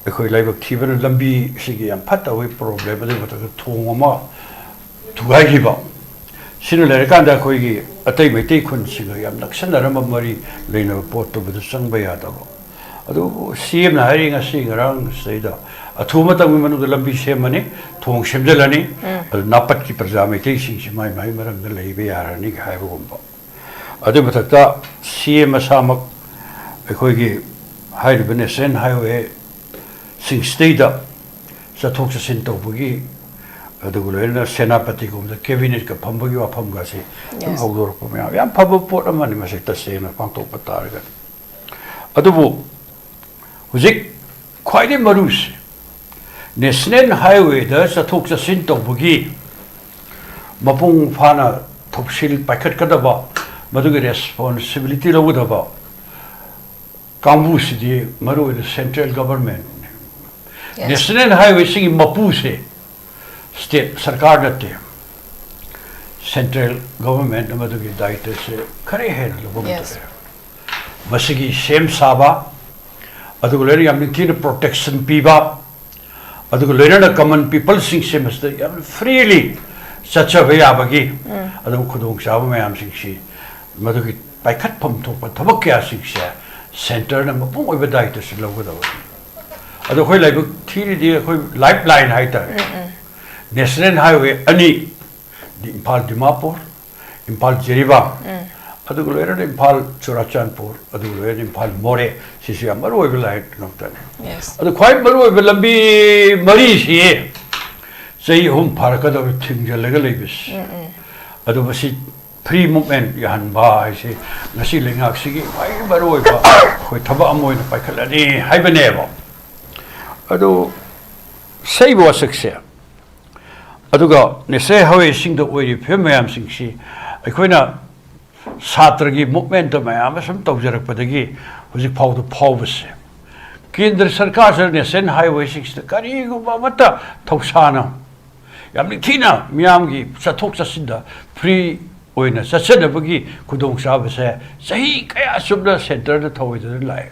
ꯑꯩꯈꯣꯏ ꯂꯥꯏꯕꯛ ꯊꯤꯕꯅ ꯂꯝꯕꯤꯁꯤꯒꯤ ꯌꯥꯝ ꯐꯠꯇꯕꯒꯤ ꯄ꯭ꯔꯣꯕ꯭ꯂꯦꯝ, ꯑꯗꯨꯒꯤ ꯃꯊꯛꯇ ꯊꯣꯡ ꯑꯃ ꯊꯨꯒꯥꯏꯈꯤꯕ꯫ ꯁꯤꯅ ꯂꯩꯔꯀꯥꯟꯗ ꯑꯩꯈꯣꯏꯒꯤ ꯑꯇꯩ ꯃꯩꯇꯩ ꯈꯨꯟꯁꯤꯡꯒ ꯌꯥꯝ ꯅꯛꯁꯟꯅꯔꯝꯕ ꯃꯔꯤ ꯂꯩꯅꯕ ꯄꯣꯠꯇꯨꯕꯨꯗ ꯆꯪꯕ ꯌꯥꯗꯕ꯫ ꯑꯗꯨꯕꯨ ꯁꯤ ꯑꯦꯝꯅ ꯍꯥꯏꯔꯤ, ꯉꯁꯤ ꯉꯔꯥꯡ ꯁꯤꯗꯩꯗ ꯑꯊꯨꯕ ꯃꯇꯝꯒꯤ ꯃꯅꯨꯡꯗ ꯂꯝꯕꯤ ꯁꯦꯝꯃꯅꯤ, ꯊꯣꯡ ꯁꯦꯝꯖꯤꯜꯂꯅꯤ, ꯑꯗꯨ ꯅꯥꯄꯠꯀꯤ ꯄ꯭ꯔꯖꯥ ꯃꯩꯇꯩꯁꯤꯡꯁꯤ ꯃꯥꯏ ꯃꯥꯏ ꯃꯔꯝꯗ ꯂꯩꯕ ꯌꯥꯔꯅꯤ ꯍꯥꯏꯕꯒꯨꯝꯕ꯫ ꯑꯗꯨꯒꯤ ꯃꯊꯛꯇ ꯁꯤ ꯑꯦꯝ ꯃꯁꯥꯃꯛ ꯑꯩꯈꯣꯏꯒꯤ ꯍꯥꯏꯔꯤꯕ ꯅꯦꯁꯅꯦꯜ ꯍꯥꯏꯋꯦꯁꯤꯡ ꯁꯤꯗꯩꯗ ꯆꯠꯊꯣꯛ ꯆꯠꯁꯤꯟ ꯇꯧꯕꯒꯤ, ꯑꯗꯨꯒ ꯂꯣꯏꯅꯅ ꯁꯦꯅꯥꯄꯇꯤꯒꯨꯝꯕꯗ ꯀꯦꯕꯤꯅꯦꯠꯀ ꯐꯝꯕꯒꯤ ꯋꯥꯐꯝꯒꯁꯤ ꯑꯗꯨꯝ Yes. ꯍꯧꯗꯣꯔꯛꯄ ꯃꯌꯥꯝ ꯌꯥꯝ ꯐꯕ ꯄꯣꯠ ꯑꯃꯅꯤ꯫ ꯃꯁꯤ ꯇꯁꯦꯡꯅ ꯄꯥꯡꯊꯣꯛꯄ ꯇꯥꯔꯒꯗꯤ꯫ ꯑꯗꯨꯕꯨ ꯍꯧꯖꯤꯛ ꯈ꯭ꯋꯥꯏꯗꯒꯤ ꯃꯔꯨꯁꯤ, ꯅꯦꯁꯅꯦꯜ ꯍꯥꯏꯋꯦꯗ ꯆꯠꯊꯣꯛ ꯆꯠꯁꯤꯟ ꯇꯧꯕꯒꯤ ꯃꯄꯨꯡ ꯐꯥꯅ ꯊꯧꯁꯤꯜ ꯄꯥꯏꯈꯠꯀꯗꯕ, ꯃꯗꯨꯒꯤ ꯔꯦꯁꯄꯣꯟꯁꯤꯕꯤꯂꯤꯇꯤ ꯂꯧꯒꯗꯕ ꯀꯥꯡꯕꯨꯁꯤꯗꯤ ꯃꯔꯨꯑꯣꯏꯅ ꯁꯦꯟꯇ꯭ꯔꯦꯜ ꯒꯚꯔꯟꯃꯦꯟꯠꯅꯤ꯫ National Highway ꯁꯤꯒꯤ ꯃꯄꯨꯁꯦ state ꯁꯔꯀꯥꯔ ꯅꯠꯇꯦ, central government ꯃꯗꯨꯒꯤ ꯗꯥꯌꯤꯇ꯭ꯋꯁꯦ ꯈꯔ ꯍꯦꯟꯅ ꯂꯧꯐꯝ ꯊꯣꯛꯑꯦ꯫ ꯃꯁꯤꯒꯤ ꯁꯦꯝ ꯁꯥꯕ, ꯑꯗꯨꯒ ꯂꯣꯏꯅ ꯌꯥꯝ ꯅꯤꯡꯊꯤꯅ protection ꯄꯤꯕ, ꯑꯗꯨꯒ ꯂꯣꯏꯅꯅ common people ꯁꯤꯡꯁꯦ ꯃꯁꯤꯗ ꯌꯥꯝ freely ꯆꯠꯆꯕ ꯌꯥꯕꯒꯤ ꯑꯗꯨꯝ ꯈꯨꯗꯣꯡꯆꯥꯕ ꯃꯌꯥꯝꯁꯤꯡꯁꯤ, ꯃꯗꯨꯒꯤ ꯄꯥꯏꯈꯠꯐꯝ ꯊꯣꯛꯄ ꯊꯕꯛ ꯀꯌꯥꯁꯤꯡꯁꯦ centre ꯅ ꯃꯄꯨꯡ ꯑꯣꯏꯕ ꯗꯥꯌꯤꯇ꯭ꯋꯁꯤ ꯂꯧꯒꯗꯕꯅꯤ꯫ ꯑꯗꯣ ꯑꯩꯈꯣꯏ ꯂꯥꯏꯕꯛ ꯊꯤꯔꯤꯗꯤ ꯑꯩꯈꯣꯏ lifeline ꯍꯥꯏꯇꯥꯔꯦ, National Highway ꯑꯅꯤ, ꯏꯝꯐꯥꯜ ꯗꯤꯃꯥꯄꯨꯔ, ꯏꯝꯐꯥꯜ ꯖꯤꯔꯤꯕꯥꯝ, ꯑꯗꯨꯒ ꯂꯣꯏꯅꯅ ꯏꯝꯐꯥꯜ ꯆꯨꯔꯥꯆꯥꯟꯄꯨꯔ, ꯑꯗꯨꯒ ꯂꯣꯏꯅꯅ ꯏꯝꯐꯥꯜ ꯃꯣꯔꯦ, ꯁꯤꯁꯨ ꯌꯥꯝ ꯃꯔꯨ ꯑꯣꯏꯕ line ꯉꯥꯛꯇꯅꯤ꯫ ꯑꯗꯣ ꯈ꯭ꯋꯥꯏ ꯃꯔꯨ ꯑꯣꯏꯕ ꯂꯝꯕꯤ ꯃꯔꯤꯁꯤ ꯆꯍꯤ ꯑꯍꯨꯝ ꯐꯥꯔꯛꯀꯗꯧꯔꯦ ꯊꯤꯡꯖꯤꯜꯂꯒ ꯂꯩꯕꯁꯤ꯫ ꯑꯗꯣ ꯃꯁꯤ free movement ꯌꯥꯍꯟꯕ ꯍꯥꯏꯁꯤ ꯉꯁꯤ ꯂꯩꯉꯥꯛꯁꯤꯒꯤ ꯈ꯭ꯋꯥꯏ ꯃꯔꯨ ꯑꯣꯏꯕ ꯑꯩꯈꯣꯏ ꯊꯕꯛ ꯑꯃ ꯑꯣꯏꯅ ꯄꯥꯏꯈꯠꯂꯅꯤ ꯍꯥꯏꯕꯅꯦꯕ꯫ ꯑꯗꯣ ꯁꯤꯒꯤ ꯋꯥꯁꯛꯁꯦ, ꯑꯗꯨꯒ National Highway ꯁꯤꯡꯗ ꯑꯣꯏꯔꯤꯕ ꯐꯤꯕꯝ ꯃꯌꯥꯝꯁꯤꯡꯁꯤ ꯑꯩꯈꯣꯏꯅ ꯁꯥꯇ꯭ꯔꯒꯤ movement ꯃꯌꯥꯝ ꯑꯃ ꯁꯨꯝ ꯇꯧꯖꯔꯛꯄꯗꯒꯤ ꯍꯧꯖꯤꯛ ꯐꯥꯎꯗ ꯐꯥꯎꯕꯁꯦ, ꯀꯦꯟꯗ꯭ꯔ ꯁꯔꯀꯥꯔꯁꯤꯅ National Highway ꯁꯤꯡꯁꯤꯗ ꯀꯔꯤꯒꯨꯝꯕ ꯑꯃꯠꯇ ꯊꯧꯁꯥꯅ ꯌꯥꯝ ꯅꯤꯡꯊꯤꯅ ꯃꯤꯌꯥꯝꯒꯤ ꯆꯠꯊꯣꯛ ꯆꯠꯁꯤꯟꯗ free ꯑꯣꯏꯅ ꯆꯠꯆꯅꯕꯒꯤ ꯈꯨꯗꯣꯡꯆꯥꯕꯁꯦ ꯆꯍꯤ ꯀꯌꯥ ꯆꯨꯞꯅ centre ꯅ ꯊꯧꯑꯣꯏꯗꯅ ꯂꯥꯛꯑꯦ꯫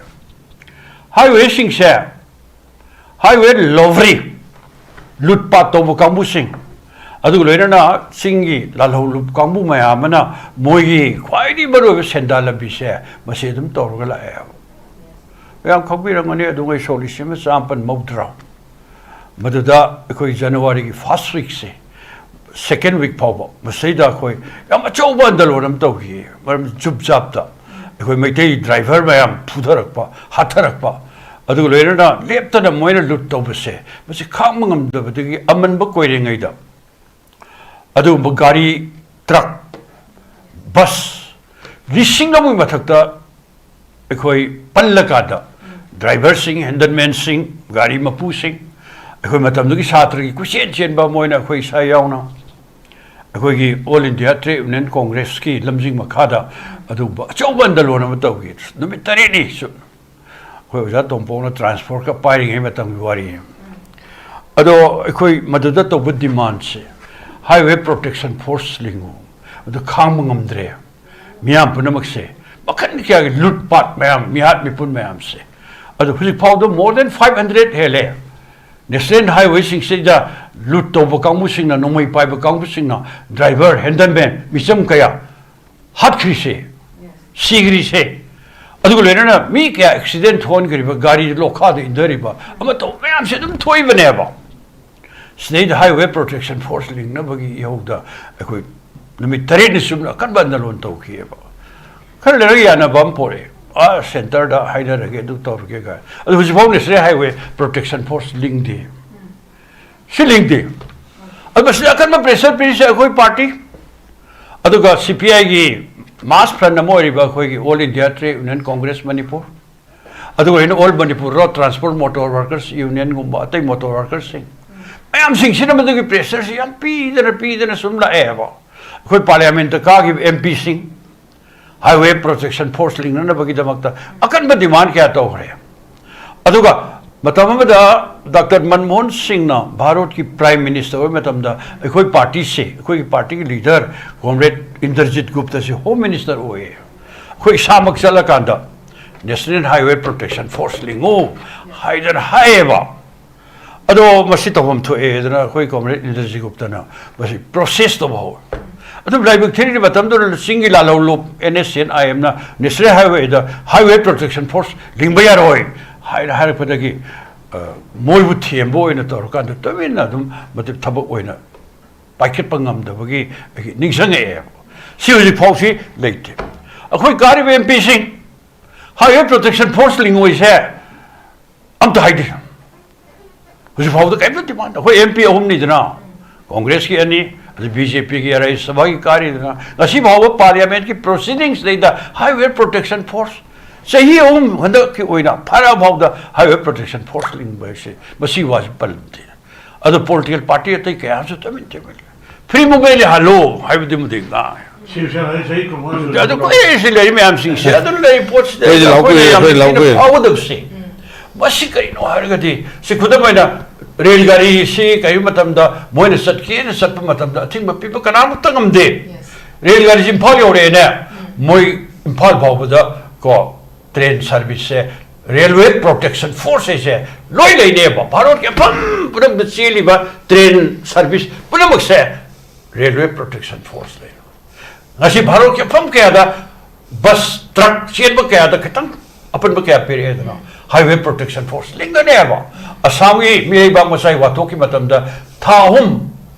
Highway ꯁꯤꯡꯁꯦ, highway robbery, ꯂꯨꯠ ꯄꯥꯠ ꯇꯧꯕ ꯀꯥꯡꯕꯨꯁꯤꯡ, ꯑꯗꯨꯒ ꯂꯣꯏꯅꯅ ꯆꯤꯡꯒꯤ ꯂꯥꯜꯍꯧ ꯂꯨꯞ ꯀꯥꯡꯕꯨ ꯃꯌꯥꯝ ꯑꯃꯅ ꯃꯣꯏꯒꯤ ꯈ꯭ꯋꯥꯏꯗꯒꯤ ꯃꯔꯨꯑꯣꯏꯕ ꯁꯦꯟꯗꯥꯟ ꯂꯝꯕꯤꯁꯦ ꯃꯁꯤ ꯑꯗꯨꯝ ꯇꯧꯔꯒ ꯂꯥꯛꯑꯦꯕ꯫ ꯃꯌꯥꯝ ꯈꯪꯕꯤꯔꯝꯒꯅꯤ, ꯑꯗꯨꯉꯩ ꯁꯣꯛꯂꯤꯁꯤ ꯑꯃ ꯆꯥꯃꯥꯄꯟ ꯃꯧꯗ꯭ꯔꯥ꯫ ꯃꯗꯨꯗ ꯑꯩꯈꯣꯏ January ꯒꯤ first week ꯁꯦ, second week ꯐꯥꯎꯕ ꯃꯁꯤꯗ ꯑꯩꯈꯣꯏ ꯌꯥꯝ ꯑꯆꯧꯕ ꯑꯟꯗꯂꯣꯟ ꯑꯃ ꯇꯧꯈꯤ꯫ ꯃꯔꯝꯗꯤ ꯖꯨꯞ ꯖꯥꯞꯇ ꯑꯩꯈꯣꯏ ꯃꯩꯇꯩ driver ꯃꯌꯥꯝ ꯐꯨꯊꯔꯛꯄ, ꯍꯥꯠꯊꯔꯛꯄ, ꯑꯗꯨꯒ ꯂꯣꯏꯅꯅ ꯂꯦꯞꯇꯅ ꯃꯣꯏꯅ ꯂꯨꯠ ꯇꯧꯕꯁꯦ, ꯃꯁꯤ ꯈꯥꯡꯕ ꯉꯝꯗꯕꯗꯒꯤ ꯑꯃꯟꯕ ꯀꯣꯏꯔꯤꯉꯩꯗ ꯑꯗꯨꯒꯨꯝꯕ ꯒꯥꯔꯤ, truck, bus ꯂꯤꯁꯤꯡ ꯑꯃꯒꯤ ꯃꯊꯛꯇ ꯑꯩꯈꯣꯏ ꯄꯜꯂꯀꯥꯟꯗ, driver ꯁꯤꯡ, handyman ꯁꯤꯡ, ꯒꯥꯔꯤ ꯃꯄꯨꯁꯤꯡ, ꯑꯩꯈꯣꯏ ꯃꯇꯝꯗꯨꯒꯤ ꯁꯥꯇ꯭ꯔꯒꯤ ꯀꯣꯏꯆꯦꯟ ꯆꯦꯟꯕ, ꯃꯣꯏꯅ ꯑꯩꯈꯣꯏ ꯏꯁꯥ ꯌꯥꯎꯅ ꯑꯩꯈꯣꯏꯒꯤ All India Trade Union Congress ꯀꯤ ꯂꯝꯖꯤꯡ ꯃꯈꯥꯗ ꯑꯗꯨꯒꯨꯝꯕ ꯑꯆꯧꯕ ꯑꯟꯗꯂꯣꯟ ꯑꯃ ꯇꯧꯈꯤ꯫ ꯅꯨꯃꯤꯠ ꯇꯔꯦꯠꯅꯤ ꯁꯨ-, ꯑꯩꯈꯣꯏ ꯑꯣꯖꯥ ꯇꯣꯝꯄꯣꯛꯅ transport ꯀ ꯄꯥꯏꯔꯤꯉꯩ ꯃꯇꯝꯒꯤ ꯋꯥꯔꯤ꯫ ꯑꯗꯣ ꯑꯩꯈꯣꯏ ꯃꯗꯨꯗ ꯇꯧꯕ demandꯁꯦ, highway protection force ꯂꯤꯡꯉꯨ, ꯑꯗꯨ ꯈꯥꯡꯕ ꯉꯝꯗ꯭ꯔꯦ꯫ ꯃꯤꯌꯥꯝ ꯄꯨꯝꯅꯃꯛꯁꯦ ꯃꯈꯜ ꯀꯌꯥꯒꯤ ꯂꯨꯠ ꯄꯥꯠ ꯃꯌꯥꯝ, ꯃꯤꯍꯥꯠ ꯃꯤꯄꯨꯟ ꯃꯌꯥꯝꯁꯦ, ꯑꯗꯣ ꯍꯧꯖꯤꯛ ꯐꯥꯎꯗ more than five hundred ꯍꯦꯜꯂꯦ꯫ National highwayꯁꯤꯡꯁꯤꯗ ꯂꯨꯠ ꯇꯧꯕ ꯀꯥꯡꯕꯨꯁꯤꯡꯅ, ꯅꯣꯡꯃꯩ ꯄꯥꯏꯕ ꯀꯥꯡꯕꯨꯁꯤꯡꯅ, driver, handyman, ꯃꯤꯆꯝ ꯀꯌꯥ ꯍꯥꯠꯈ꯭ꯔꯤꯁꯦ, ꯁꯤꯈ꯭ꯔꯤꯁꯦ, ꯑꯗꯨꯒ ꯂꯣꯏꯅꯅ ꯃꯤ ꯀꯌꯥ accident ꯊꯣꯛꯍꯟꯈ꯭ꯔꯤꯕ, ꯒꯥꯔꯤ ꯂꯣꯈꯥꯗ ꯏꯟꯊꯔꯤꯕ, ꯑꯃ ꯇꯧꯕ ꯃꯌꯥꯝꯁꯦ ꯑꯗꯨꯝ ꯊꯣꯛꯏꯕꯅꯦꯕ꯫ ꯁꯤꯗꯩꯗ highway protection force ꯂꯤꯡꯅꯕꯒꯤ ꯏꯍꯧꯗ ꯑꯩꯈꯣꯏ ꯅꯨꯃꯤꯠ ꯇꯔꯦꯠꯅꯤ ꯆꯨꯞꯅ ꯑꯀꯟꯕ ꯑꯟꯗꯂꯣꯟ ꯇꯧꯈꯤꯑꯕ꯫ ꯈꯔ ꯂꯩꯔꯒ ꯌꯥꯅꯕ ꯑꯃ ꯄꯣꯔꯛꯑꯦ, ꯑꯥ centreꯗ ꯍꯥꯏꯅꯔꯒꯦ, ꯑꯗꯨ ꯇꯧꯔꯒꯦ ꯀꯥꯏ꯫ ꯑꯗꯨ ꯍꯧꯖꯤꯛꯐꯥꯎ National highway protection force ꯂꯤꯡꯗꯦ꯫ ꯁꯤ ꯂꯤꯡꯗꯦ꯫ ꯑꯗꯨ ꯃꯁꯤꯗ ꯑꯀꯟꯕ pressure ꯄꯤꯔꯤꯁꯦ ꯑꯩꯈꯣꯏ party, ꯑꯗꯨꯒ CPIꯒꯤ mass front ꯑꯃ ꯑꯣꯏꯔꯤꯕ ꯑꯩꯈꯣꯏꯒꯤ All India Trade Union Congress Manipur, ꯑꯗꯨꯒ ꯑꯩꯅ All Manipur Road Transport Motor Workers Unionꯒꯨꯝꯕ ꯑꯇꯩ motor workersꯁꯤꯡ ꯃꯌꯥꯝꯁꯤꯡꯁꯤꯅ ꯃꯗꯨꯒꯤ pressureꯁꯤ ꯌꯥꯝ ꯄꯤꯗꯅ ꯄꯤꯗꯅ ꯁꯨꯝ ꯂꯥꯛꯑꯦꯕ꯫ ꯑꯩꯈꯣꯏ parliamentꯇ ꯀꯥꯈꯤꯕ MPꯁꯤꯡ highway protection force ꯂꯤꯡꯅꯅꯕꯒꯤꯗꯃꯛꯇ ꯑꯀꯟꯕ demand ꯀꯌꯥ ꯇꯧꯈ꯭ꯔꯦ꯫ ꯑꯗꯨꯒ ꯃꯇꯝ ꯑꯃꯗ Doctor ꯃꯟꯃꯣꯍꯟ ꯁꯤꯡꯅ ꯚꯥꯔꯠꯀꯤ Prime Minister ꯑꯣꯏꯕ ꯃꯇꯝꯗ ꯑꯩꯈꯣꯏ partyꯁꯦ, ꯑꯩꯈꯣꯏꯒꯤ partyꯒꯤ leader Comrade ꯏꯟꯗꯔꯖꯤꯠ ꯒꯨꯞꯇꯁꯦ Home Minister ꯑꯣꯏꯌꯦ꯫ ꯑꯩꯈꯣꯏ ꯏꯁꯥꯃꯛ ꯆꯠꯂꯀꯥꯟꯗ National Highway Protection Force ꯂꯤꯡꯉꯨ ꯍꯥꯏꯗꯅ ꯍꯥꯏꯌꯦꯕ꯫ ꯑꯗꯣ ꯃꯁꯤ ꯇꯧꯐꯝ ꯊꯣꯛꯑꯦ ꯍꯥꯏꯗꯅ ꯑꯩꯈꯣꯏ Comrade ꯏꯟꯗꯔꯖꯤꯠ ꯒꯨꯞꯇꯅ ꯃꯁꯤ process ꯇꯧꯕ ꯍꯧꯔꯦ꯫ ꯑꯗꯨꯝ ꯂꯥꯏꯕꯛ ꯊꯤꯔꯤꯕ ꯃꯇꯝꯗꯨꯗ ꯆꯤꯡꯒꯤ ꯂꯥꯜꯍꯧꯂꯨꯞ NSCN-IMꯅ National Highwayꯗ highway protection force ꯂꯤꯡꯕ ꯌꯥꯔꯣꯏ ꯍꯥꯏꯅ ꯍꯥꯏꯔꯛꯄꯗꯒꯤ, ꯑ, ꯃꯣꯏꯕꯨ ꯊꯦꯝꯕ ꯑꯣꯏꯅ ꯇꯧꯔꯀꯥꯟꯗ ꯇꯨꯃꯤꯟꯅ ꯑꯗꯨꯝ ꯃꯗꯨ ꯊꯕꯛ ꯑꯣꯏꯅ ꯄꯥꯏꯈꯠꯄ ꯉꯝꯗꯕꯒꯤ ꯑꯩꯒꯤ ꯅꯤꯡꯁꯤꯡꯉꯛꯑꯦꯕ꯫ ꯁꯤ ꯍꯧꯖꯤꯛ ꯐꯥꯎꯁꯤ ꯂꯩꯇꯦ꯫ ꯑꯩꯈꯣꯏ ꯀꯥꯔꯤꯕ MPꯁꯤꯡ highway protection force ꯂꯤꯡꯉꯣꯏꯁꯦ ꯑꯝꯇ ꯍꯥꯏꯗꯦ꯫ ꯍꯧꯖꯤꯛ ꯐꯥꯎꯗ ꯀꯔꯤꯝꯇ demand, ꯑꯩꯈꯣꯏ MP ꯑꯍꯨꯝꯅꯤꯗꯅ, Congressꯀꯤ ꯑꯅꯤ, ꯑꯗꯩ BJPꯒꯤ ꯔꯥꯖ꯭ꯌ ꯁꯚꯥꯒꯤ ꯀꯥꯔꯤꯗꯅ, ꯉꯁꯤ ꯐꯥꯎꯕ parliamentꯀꯤ proceedingsꯗꯩꯗ highway protection force ꯆꯍꯤ ꯑꯍꯨꯝ ꯍꯟꯗꯛꯀꯤ ꯑꯣꯏꯅ ꯐꯥꯔꯛ ꯐꯥꯎꯗ highway protection force ꯂꯤꯡꯕ ꯍꯥꯏꯁꯦ, ꯃꯁꯤ ꯋꯥꯁꯤ ꯄꯜꯂꯝꯗꯦ꯫ ꯑꯗꯣ political party ꯑꯇꯩ ꯀꯌꯥ ꯑꯃꯁꯨ ꯇꯨꯃꯤꯟ ꯇꯨꯃꯤꯟ ꯂꯩ꯫ Free movement ꯍꯜꯂꯣ ꯍꯥꯏꯕꯗꯤ ꯃꯗꯤ ꯉꯥꯡꯉꯦ꯫ ꯁꯤꯕ ꯁꯦꯅꯥꯗꯤ ꯆꯍꯤ ꯀꯨꯟꯃꯉꯥ ꯁꯨꯔꯦ꯫ ꯑꯗꯨ ꯀꯨꯏꯔꯦ ꯁꯤ ꯂꯩꯔꯤ ꯃꯌꯥꯝꯁꯤꯡꯁꯦ, ꯑꯗꯨ ꯂꯩꯔꯤ ꯄꯣꯠꯁꯤꯗ ꯑꯩꯈꯣꯏꯅ ꯂꯥꯎꯕ ꯑꯩꯈꯣꯏꯅ ꯌꯥꯝ ꯀꯨꯏꯔꯦ, ꯑꯩꯈꯣꯏ ꯊꯤꯅ ꯂꯥꯎꯕ ꯀꯨꯏꯔꯦ꯫ ꯐꯥꯎꯒꯗꯕꯁꯦ, ꯃꯁꯤ ꯀꯔꯤꯅꯣ ꯍꯥꯏꯔꯒꯗꯤ, ꯁꯤ ꯈꯨꯗꯝ ꯑꯣꯏꯅ ꯔꯦꯜ ꯒꯥꯔꯤꯁꯤ ꯀꯔꯤ ꯃꯇꯝꯗ ꯃꯣꯏꯅ ꯆꯠꯀꯦꯅ ꯆꯠꯄ ꯃꯇꯝꯗ ꯑꯊꯤꯡꯕ ꯄꯤꯕ ꯀꯅꯥꯃꯠꯇ ꯉꯝꯗꯦ꯫ ꯔꯦꯜ ꯒꯥꯔꯤꯁꯤ ꯏꯝꯐꯥꯜ ꯌꯧꯔꯛꯑꯦꯅꯦ, ꯃꯣꯏ ꯏꯝꯐꯥꯜ ꯐꯥꯎꯕꯗ ꯀꯣ ꯇ꯭ꯔꯦꯟ ꯁꯥꯔꯚꯤꯁꯁꯦ, ꯔꯦꯜꯋꯦ ꯄ꯭ꯔꯣꯇꯦꯛꯁꯟ ꯐꯣꯔꯁ ꯍꯥꯏꯁꯦ ꯂꯣꯏ ꯂꯩꯅꯦꯕ꯫ ꯚꯥꯔꯠꯀꯤ ꯃꯐꯝ ꯄꯨꯝꯅꯃꯛꯇ ꯆꯦꯜꯂꯤꯕ ꯇ꯭ꯔꯦꯟ ꯁꯥꯔꯚꯤꯁ ꯄꯨꯝꯅꯃꯛꯁꯦ ꯔꯦꯜꯋꯦ ꯄ꯭ꯔꯣꯇꯦꯛꯁꯟ ꯐꯣꯔꯁ ꯂꯩ꯫ ꯉꯁꯤ ꯚꯥꯔꯠꯀꯤ ꯃꯐꯝ ꯀꯌꯥꯗ ꯕꯁ, ꯇ꯭ꯔꯛ ꯆꯦꯟꯕ ꯀꯌꯥꯗ ꯈꯤꯇꯪ ꯑꯄꯟꯕ ꯀꯌꯥ ꯄꯤꯔꯛꯑꯦꯗꯅ, ꯍꯥꯏꯋꯦ ꯄ꯭ꯔꯣꯇꯦꯛꯁꯟ ꯐꯣꯔꯁ ꯂꯤꯡꯒꯅꯦꯕ꯫ ꯑꯁꯥꯝꯒꯤ ꯃꯤꯔꯩꯕꯥꯛ ꯃꯆꯥꯒꯤ ꯋꯥꯊꯣꯛꯀꯤ ꯃꯇꯝꯗ ꯊꯥ ꯑꯍꯨꯝ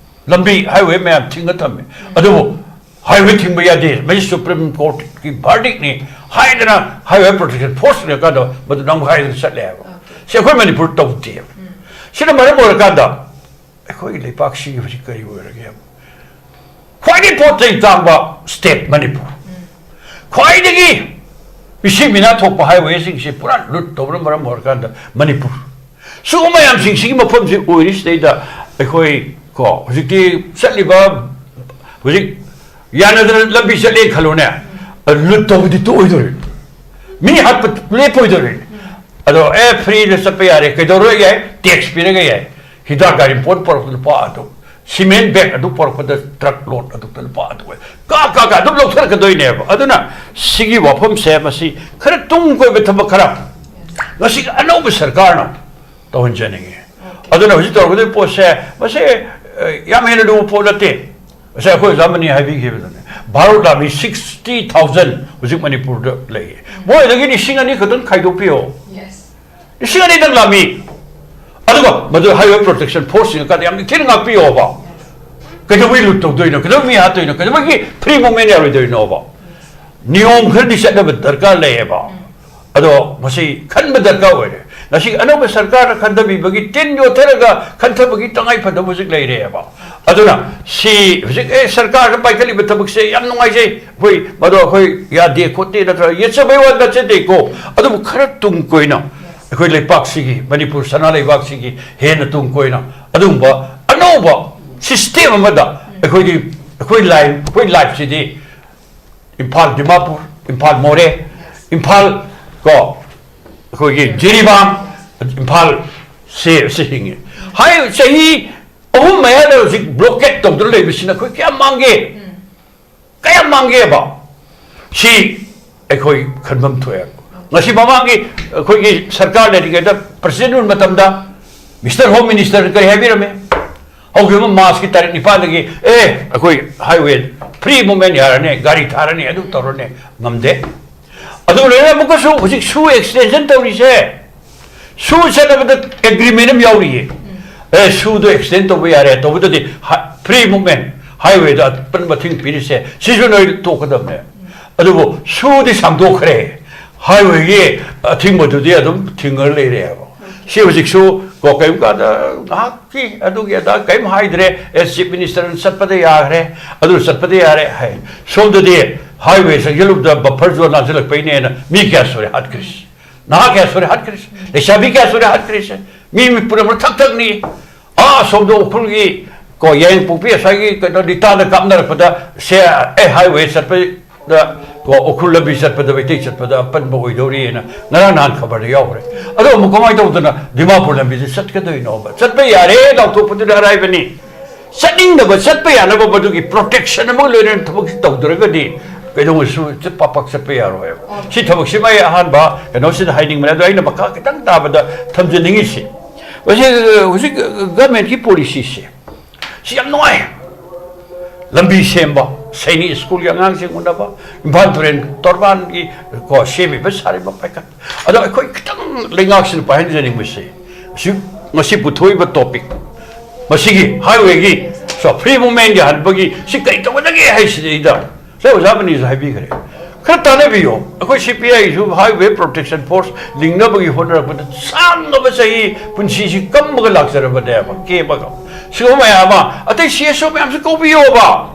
ꯂꯝꯕꯤ, ꯍꯥꯏꯋꯦ ꯃꯌꯥꯝ ꯊꯤꯡꯒ ꯊꯝꯃꯦ꯫ ꯑꯗꯨꯕꯨ ꯍꯥꯏꯋꯦ ꯊꯤꯡꯕ ꯌꯥꯗꯦ, ꯃꯁꯤ ꯁꯨꯄ꯭ꯔꯤꯝ ꯀꯣꯔꯠꯀꯤ ꯚꯥꯔꯗꯤꯛꯅꯤ ꯍꯥꯏꯗꯅ ꯍꯥꯏꯋꯦ ꯄ꯭ꯔꯣꯇꯦꯛꯁꯟ ꯐꯣꯔꯁ ꯂꯩꯔꯀꯥꯟꯗ ꯃꯗꯨ ꯅꯝꯈꯥꯏꯗꯅ ꯆꯠꯂꯦ ꯍꯥꯏꯕ꯫ ꯁꯤ ꯑꯩꯈꯣꯏ ꯃꯅꯤꯄꯨꯔ ꯇꯧꯗꯦꯕ꯫ ꯁꯤꯅ ꯃꯔꯝ ꯑꯣꯏꯔꯀꯥꯟꯗ ꯑꯩꯈꯣꯏꯒꯤ ꯂꯩꯄꯥꯛꯁꯤꯒꯤ ꯍꯧꯖꯤꯛ ꯀꯔꯤ ꯑꯣꯏꯔꯒꯦ? ꯈ꯭ꯋꯥꯏꯗꯒꯤ ꯄꯣꯠ ꯆꯩ ꯇꯥꯡꯕ ꯁ꯭ꯇꯦꯠ ꯃꯅꯤꯄꯨꯔ, ꯈ꯭ꯋꯥꯏꯗꯒꯤ ꯃꯤꯁꯤ ꯃꯤꯅꯥ ꯊꯣꯛꯄ ꯍꯥꯏꯋꯦꯁꯤꯡꯁꯤ ꯄꯨꯔꯥ ꯂꯨꯠ ꯇꯧꯕꯅ ꯃꯔꯝ ꯑꯣꯏꯔꯀꯥꯟꯗ ꯃꯅꯤꯄꯨꯔ, ꯁꯤꯒꯨꯝꯕ ꯃꯌꯥꯝꯁꯤꯡꯁꯤꯒꯤ ꯃꯐꯝꯁꯤ ꯑꯣꯏꯔꯤꯁꯤꯗꯩꯗ ꯑꯩꯈꯣꯏ ꯀꯣ ꯍꯧꯖꯤꯛꯇꯤ ꯆꯠꯂꯤꯕ, ꯍꯧꯖꯤꯛ ꯌꯥꯅꯗꯅ ꯂꯝꯕꯤ ꯆꯠꯂꯦ ꯈꯜꯂꯣꯅꯦ, ꯂꯨꯠ ꯇꯧꯕꯗꯤ ꯇꯣꯛꯑꯣꯏꯗꯣꯔꯤ, ꯃꯤ ꯍꯥꯠꯄ ꯂꯦꯞꯄꯣꯏꯗꯣꯔꯤ꯫ ꯑꯗꯣ ꯑꯦ, ꯐ꯭ꯔꯤꯗ ꯆꯠꯄ ꯌꯥꯔꯦ, ꯀꯩꯗꯧꯔꯣꯏ ꯌꯥꯏ, ꯇꯦꯛꯁ ꯄꯤꯔꯒ ꯌꯥꯏ꯫ ꯍꯤꯗꯥꯛ ꯒꯥꯔꯤ ꯄꯣꯠ ꯄꯨꯔꯛꯄ ꯂꯨꯄꯥ ꯑꯗꯨ, ꯁꯤꯃꯦꯟ ꯕꯦꯒ ꯑꯗꯨ ꯄꯨꯔꯛꯄꯗ ꯇ꯭ꯔꯛ ꯂꯣꯗ ꯑꯗꯨꯛꯇ ꯂꯨꯄꯥ ꯑꯗꯨ ꯑꯣꯏ꯫ ꯀꯥ ꯀꯥ ꯀꯥ ꯑꯗꯨꯝ ꯂꯧꯊꯔꯛꯀꯗꯣꯏꯅꯦꯕ꯫ ꯑꯗꯨꯅ ꯁꯤꯒꯤ ꯋꯥꯐꯝꯁꯦ, ꯃꯁꯤ ꯈꯔ ꯇꯨꯡ ꯀꯣꯏꯕ ꯊꯕꯛ ꯈꯔ ꯉꯁꯤꯒꯤ ꯑꯅꯧꯕ ꯁꯔꯀꯥꯔꯅ ꯇꯧꯍꯟꯖꯅꯤꯡꯉꯤ꯫ ꯑꯗꯨꯅ ꯍꯧꯖꯤꯛ ꯇꯧꯔꯛꯀꯗꯣꯏ ꯄꯣꯠꯁꯦ, ꯃꯁꯤ ꯑ, ꯌꯥꯝ ꯍꯦꯟꯅ ꯂꯨꯕ ꯄꯣꯠ ꯅꯠꯇꯦ꯫ ꯉꯁꯥꯏ ꯑꯩꯈꯣꯏ ꯑꯣꯖꯥ ꯃꯅꯤ ꯍꯥꯏꯕꯤꯈꯤꯕꯗꯨꯅꯦ, ꯚꯥꯔꯠ ꯂꯥꯟꯃꯤ ꯁꯤꯛꯁꯇꯤ ꯊꯥꯎꯖꯟ ꯍꯧꯖꯤꯛ ꯃꯅꯤꯄꯨꯔꯗ ꯂꯩꯌꯦ꯫ ꯃꯣꯏꯗꯒꯤ ꯂꯤꯁꯤꯡ ꯑꯅꯤ ꯈꯛꯇꯪ ꯈꯥꯏꯗꯣꯛꯄꯤꯌꯣ꯫ ꯂꯤꯁꯤꯡ ꯑꯅꯤꯗꯪ ꯂꯥꯟꯃꯤ꯫ ꯑꯗꯨꯒ ꯃꯗꯨ ꯍꯥꯏꯋꯦ ꯄ꯭ꯔꯣꯇꯦꯛꯁꯟ ꯐꯣꯔꯁꯁꯤꯡꯅ ꯀꯥꯟꯗ ꯌꯥꯝ ꯅꯤꯡꯊꯤꯅ ꯉꯥꯛꯄꯤꯌꯣꯕ꯫ ꯀꯩꯗꯧꯕꯩ ꯂꯨꯠ ꯇꯧꯗꯣꯏꯅꯣ? ꯀꯩꯗꯧꯕꯩ ꯃꯤ ꯍꯥꯠꯇꯣꯏꯅꯣ? ꯀꯩꯗꯧꯕꯒꯤ ꯐ꯭ꯔꯤ ꯃꯨꯚꯃꯦꯟ ꯌꯥꯔꯣꯏꯗꯣꯏꯅꯣꯕ? ꯅꯤꯌꯣꯝ ꯈꯔꯗꯤ ꯆꯠꯅꯕ ꯗꯔꯀꯥꯔ ꯂꯩꯌꯦꯕ꯫ ꯑꯗꯣ ꯃꯁꯤ ꯈꯟꯕ ꯗꯔꯀꯥꯔ ꯑꯣꯏꯔꯦ꯫ ꯉꯁꯤ ꯑꯅꯧꯕ ꯁꯔꯀꯥꯔꯅ ꯈꯟꯊꯕꯤꯕꯒꯤ ꯇꯤꯟ ꯌꯣꯠꯊꯔꯒ ꯈꯟꯊꯕꯒꯤ ꯇꯉꯥꯏ ꯐꯗꯕ ꯍꯧꯖꯤꯛ ꯂꯩꯔꯦꯕ꯫ ꯑꯗꯨꯅ ꯁꯤ ꯍꯧꯖꯤꯛ, ꯑꯦ, ꯁꯔꯀꯥꯔꯗ ꯄꯥꯏꯈꯠꯂꯤꯕ ꯊꯕꯛꯁꯦ ꯌꯥꯝ ꯅꯨꯡꯉꯥꯏꯖꯩ, ꯑꯩꯈꯣꯏ ꯃꯗꯣ ꯑꯩꯈꯣꯏ ꯌꯥꯗꯦ ꯈꯣꯠꯇꯦ ꯅꯠꯇ꯭ꯔꯒ ꯌꯦꯠꯆꯕꯩ ꯋꯥ ꯅꯠꯆꯗꯦꯀꯣ꯫ ꯑꯗꯨꯕꯨ ꯈꯔ ꯇꯨꯡ ꯀꯣꯏꯅ ꯑꯩꯈꯣꯏ ꯂꯩꯄꯥꯛꯁꯤꯒꯤ, ꯃꯅꯤꯄꯨꯔ ꯁꯅꯥ ꯂꯩꯕꯥꯛꯁꯤꯒꯤ ꯍꯦꯟꯅ ꯇꯨꯡ ꯀꯣꯏꯅ ꯑꯗꯨꯒꯨꯝꯕ ꯑꯅꯧꯕ ꯁꯤꯁꯇꯦꯝ ꯑꯃꯗ ꯑꯩꯈꯣꯏꯒꯤ, ꯑꯩꯈꯣꯏ ꯂꯥꯏ-, ꯑꯩꯈꯣꯏ ꯂꯥꯏꯐꯁꯤꯗꯤ ꯏꯝꯐꯥꯜ ꯗꯤꯃꯥꯄꯨꯔ, ꯏꯝꯐꯥꯜ ꯃꯣꯔꯦ, ꯏꯝꯐꯥꯜ ꯀꯣ, ꯑꯩꯈꯣꯏꯒꯤ ꯖꯤꯔꯤꯕꯥꯝ, ꯏꯝꯐꯥꯜ ꯁꯦ, ꯁꯤ ꯍꯤꯡꯉꯤ꯫ ꯍꯥꯏ, ꯆꯍꯤ ꯑꯍꯨꯝ ꯃꯌꯥꯗ ꯍꯧꯖꯤꯛ ꯕ꯭ꯂꯣꯀꯦꯠ ꯇꯧꯗꯨꯅ ꯂꯩꯕꯁꯤꯅ ꯑꯩꯈꯣꯏ ꯀꯌꯥꯝ ꯃꯥꯡꯒꯦ? ꯀꯌꯥꯝ ꯃꯥꯡꯒꯦꯕ? ꯁꯤ ꯑꯩꯈꯣꯏ ꯈꯟꯐꯝ ꯊꯣꯛꯑꯦ꯫ ꯉꯁꯤ ꯃꯃꯥꯡꯒꯤ ꯑꯩꯈꯣꯏꯒꯤ ꯁꯔꯀꯥꯔ ꯂꯩꯔꯤꯉꯩꯗ, ꯄ꯭ꯔꯁꯤꯗꯦꯟ ꯑꯣꯏꯕ ꯃꯇꯝꯗ, ꯃꯤꯁꯇꯔ ꯍꯣꯝ ꯃꯤꯅꯤꯁꯇꯔꯅ ꯀꯔꯤ ꯍꯥꯏꯕꯤꯔꯝꯃꯤ? ꯍꯧꯈꯤꯕ ꯃꯥꯔꯆꯀꯤ ꯇꯥꯔꯤꯛ ꯅꯤꯄꯥꯟꯗꯒꯤ, "ꯑꯦ, ꯑꯩꯈꯣꯏ ꯍꯥꯏꯋꯦ ꯐ꯭ꯔꯤ ꯃꯨꯚꯃꯦꯟ ꯌꯥꯔꯅꯤ, ꯒꯥꯔꯤ ꯊꯥꯔꯅꯤ, ꯑꯗꯨ ꯇꯧꯔꯅꯤ"꯫ ꯉꯝꯗꯦ꯫ ꯑꯗꯨꯒ ꯂꯣꯏꯅꯅ ꯑꯃꯨꯛꯀꯁꯨ ꯍꯧꯖꯤꯛ ꯁꯨ ꯑꯦꯛꯁꯇꯦꯟꯁꯟ ꯇꯧꯔꯤꯁꯦ, ꯁꯨ ꯆꯠꯅꯕꯗ ꯑꯦꯒ꯭ꯔꯤꯃꯦꯟ ꯑꯃ ꯌꯥꯎꯔꯤꯌꯦ꯫ ꯑꯦ, ꯁꯨꯗꯣ ꯑꯦꯛꯁꯇꯦꯟ ꯇꯧꯕ ꯌꯥꯔꯦ, ꯇꯧꯕꯇꯗꯤ ꯍꯥ-, ꯐ꯭ꯔꯤ ꯃꯨꯚꯃꯦꯟ, ꯍꯥꯏꯋꯦꯗ ꯑꯄꯟ ꯃꯇꯦꯡ ꯄꯤꯔꯤꯁꯦ, ꯁꯤꯁꯨ ꯅꯣꯏ ꯇꯣꯛꯀꯗꯕꯅꯦ꯫ ꯑꯗꯨꯕꯨ ꯁꯨꯗꯤ ꯁꯥꯡꯗꯣꯛꯈ꯭ꯔꯦ, ꯍꯥꯏꯋꯦꯒꯤ ꯑꯊꯤꯡꯕꯗꯨꯗꯤ ꯑꯗꯨꯝ ꯊꯤꯡꯉ ꯂꯩꯔꯦ ꯍꯥꯏꯕ꯫ ꯁꯤ ꯍꯧꯖꯤꯛꯁꯨ ꯀꯣ, ꯀꯔꯤꯝ ꯀꯥꯟꯗ ꯉꯥꯏꯍꯥꯛꯀꯤ ꯑꯗꯨꯒꯤ ꯑꯗꯥ ꯀꯔꯤꯝ ꯍꯥꯏꯗ꯭ꯔꯦ꯫ ꯑꯦꯁ ꯆꯤꯐ ꯃꯤꯅꯤꯁꯇꯔꯅ ꯆꯠꯄꯗ ꯌꯥꯈ꯭ꯔꯦ, ꯑꯗꯨ ꯆꯠꯄꯗ ꯌꯥꯔꯦ ꯍꯥꯏ꯫ ꯁꯣꯝꯗꯗꯤ ꯍꯥꯏꯋꯦ ꯆꯪꯁꯤꯜꯂꯨꯕꯗ ꯕꯐꯔ ꯖꯣꯟ ꯂꯥꯟꯁꯤꯜꯂꯛꯄꯩꯅꯦꯅ ꯃꯤ ꯀꯌꯥ ꯁꯨꯔꯦ ꯍꯥꯠꯈ꯭ꯔꯤꯁꯤ? ꯅꯍꯥ ꯀꯌꯥ ꯁꯨꯔꯦ ꯍꯥꯠꯈ꯭ꯔꯤꯁꯦ? ꯂꯩꯁꯥꯕꯤ ꯀꯌꯥ ꯁꯨꯔꯦ ꯍꯥꯠꯈ꯭ꯔꯤꯁꯦ? ꯃꯤ, ꯃꯤ ꯄꯨꯝꯅꯃꯛ ꯊꯛ ꯊꯛꯅꯤ꯫ ꯑꯥ, ꯑꯁꯣꯝꯗ ꯎꯈ꯭ꯔꯨꯜꯒꯤ, ꯀꯣ, ꯌꯥꯏꯉꯪꯄꯣꯛꯄꯤ ꯑꯁ꯭ꯋꯥꯏꯒꯤ ꯀꯩꯅꯣ ꯂꯤꯇꯥꯟꯗ ꯀꯥꯞꯅꯔꯛꯄꯗ, ꯁꯦ, ꯑꯦ, ꯍꯥꯏꯋꯦ ꯆꯠꯄꯗ, ꯀꯣ, ꯎꯈ꯭ꯔꯨꯜ ꯂꯝꯕꯤ ꯆꯠꯄꯗ, ꯃꯩꯇꯩ ꯆꯠꯄꯗ ꯑꯄꯟꯕ ꯑꯣꯏꯗꯧꯔꯤꯅ ꯉꯔꯥꯡ ꯅꯍꯥꯟ ꯈꯕꯔꯗ ꯌꯥꯎꯈ꯭ꯔꯦ꯫ ꯑꯗꯣ ꯑꯃꯨꯛ ꯀꯃꯥꯏꯅ ꯇꯧꯗꯅ ꯗꯤꯃꯥꯄꯨꯔ ꯂꯝꯕꯤꯗ ꯆꯠꯀꯗꯣꯏꯅꯣꯕ? ꯆꯠꯄ ꯌꯥꯔꯦ ꯂꯥꯎꯊꯣꯛꯄꯗꯨꯅ ꯑꯔꯥꯏꯕꯅꯤ꯫ ꯆꯠꯅꯤꯡꯗꯕ, ꯆꯠꯄ ꯌꯥꯅꯕ ꯃꯗꯨꯒꯤ ꯄ꯭ꯔꯣꯇꯦꯛꯁꯟ ꯑꯃꯒ ꯂꯣꯏꯅꯅ ꯊꯕꯛꯁꯤ ꯇꯧꯗ꯭ꯔꯒꯗꯤ ꯀꯩꯗꯧꯉꯩꯁꯨ ꯆꯠ-, ꯄꯥꯛ ꯄꯥꯛ ꯆꯠꯄ ꯌꯥꯔꯣꯏꯕ꯫ ꯁꯤ ꯊꯕꯛꯁꯤꯃ ꯑꯩ ꯑꯍꯥꯟꯕ ꯀꯩꯅꯣꯁꯤꯗ ꯍꯥꯏꯅꯤꯡꯕꯅꯦ꯫ ꯑꯗꯣ ꯑꯩꯅ ꯃꯈꯥ ꯈꯤꯇꯪ ꯇꯥꯕꯗ ꯊꯝꯖꯅꯤꯡꯉꯤꯁꯤ, ꯃꯁꯤ ꯍꯧꯖꯤꯛ ꯒꯚꯔꯟꯃꯦꯟꯠꯀꯤ ꯄꯣꯂꯤꯁꯤꯁꯦ, ꯁꯤ ꯌꯥꯝ ꯅꯨꯡꯉꯥꯏ꯫ ꯂꯝꯕꯤ ꯁꯦꯝꯕ, ꯁꯩꯅꯤꯛ ꯁ꯭ꯀꯨꯜꯒꯤ ꯑꯉꯥꯡꯁꯤꯡ ꯎꯅꯕ, ꯏꯝꯐꯥꯜ ꯇꯨꯔꯦꯜ ꯇꯣꯔꯕꯥꯟꯒꯤ, ꯀꯣ, ꯁꯦꯝꯃꯤꯕ ꯁꯥꯔꯤꯕ ꯄꯥꯏꯈꯠ꯫ ꯑꯗꯣ ꯑꯩꯈꯣꯏ ꯈꯤꯇꯪ ꯂꯩꯉꯥꯛꯁꯤꯅ ꯄꯥꯏꯍꯟꯖꯅꯤꯡꯕꯁꯦ, ꯁꯤ ꯉꯁꯤ ꯄꯨꯊꯣꯛꯏꯕ ꯇꯣꯄꯤꯛ, ꯃꯁꯤꯒꯤ ꯍꯥꯏꯋꯦꯒꯤ, ꯁꯣ, ꯐ꯭ꯔꯤ ꯃꯨꯚꯃꯦꯟꯠ ꯌꯥꯍꯟꯕꯒꯤ ꯁꯤ ꯀꯔꯤ ꯇꯧꯒꯗꯒꯦ ꯍꯥꯏꯁꯤꯗꯩꯗ ꯁꯤ ꯑꯣꯖꯥ ꯃꯅꯤꯁꯨ ꯍꯥꯏꯕꯤꯈ꯭ꯔꯦ꯫ ꯈꯔ ꯇꯥꯟꯅꯕꯤꯌꯣ꯫ ꯑꯩꯈꯣꯏ ꯁꯤ ꯄꯤ ꯑꯥꯏꯁꯨ ꯍꯥꯏꯋꯦ ꯄ꯭ꯔꯣꯇꯦꯛꯁꯟ ꯐꯣꯔꯁ ꯂꯤꯡꯅꯕꯒꯤ ꯍꯣꯠꯅꯔꯛꯄꯗ ꯁꯥꯡꯂꯕ ꯆꯍꯤ ꯄꯨꯟꯁꯤꯁꯤ ꯀꯝꯃꯒ ꯂꯥꯛꯆꯔꯕꯅꯦꯕ, ꯀꯦꯝꯃꯒ꯫ ꯁꯤꯒꯨꯝꯕ ꯃꯌꯥꯝ ꯑꯃ, ꯑꯇꯩ ꯁꯤ ꯑꯦꯁ ꯑꯣ ꯃꯌꯥꯝꯁꯨ ꯀꯧꯕꯤꯌꯣꯕ꯫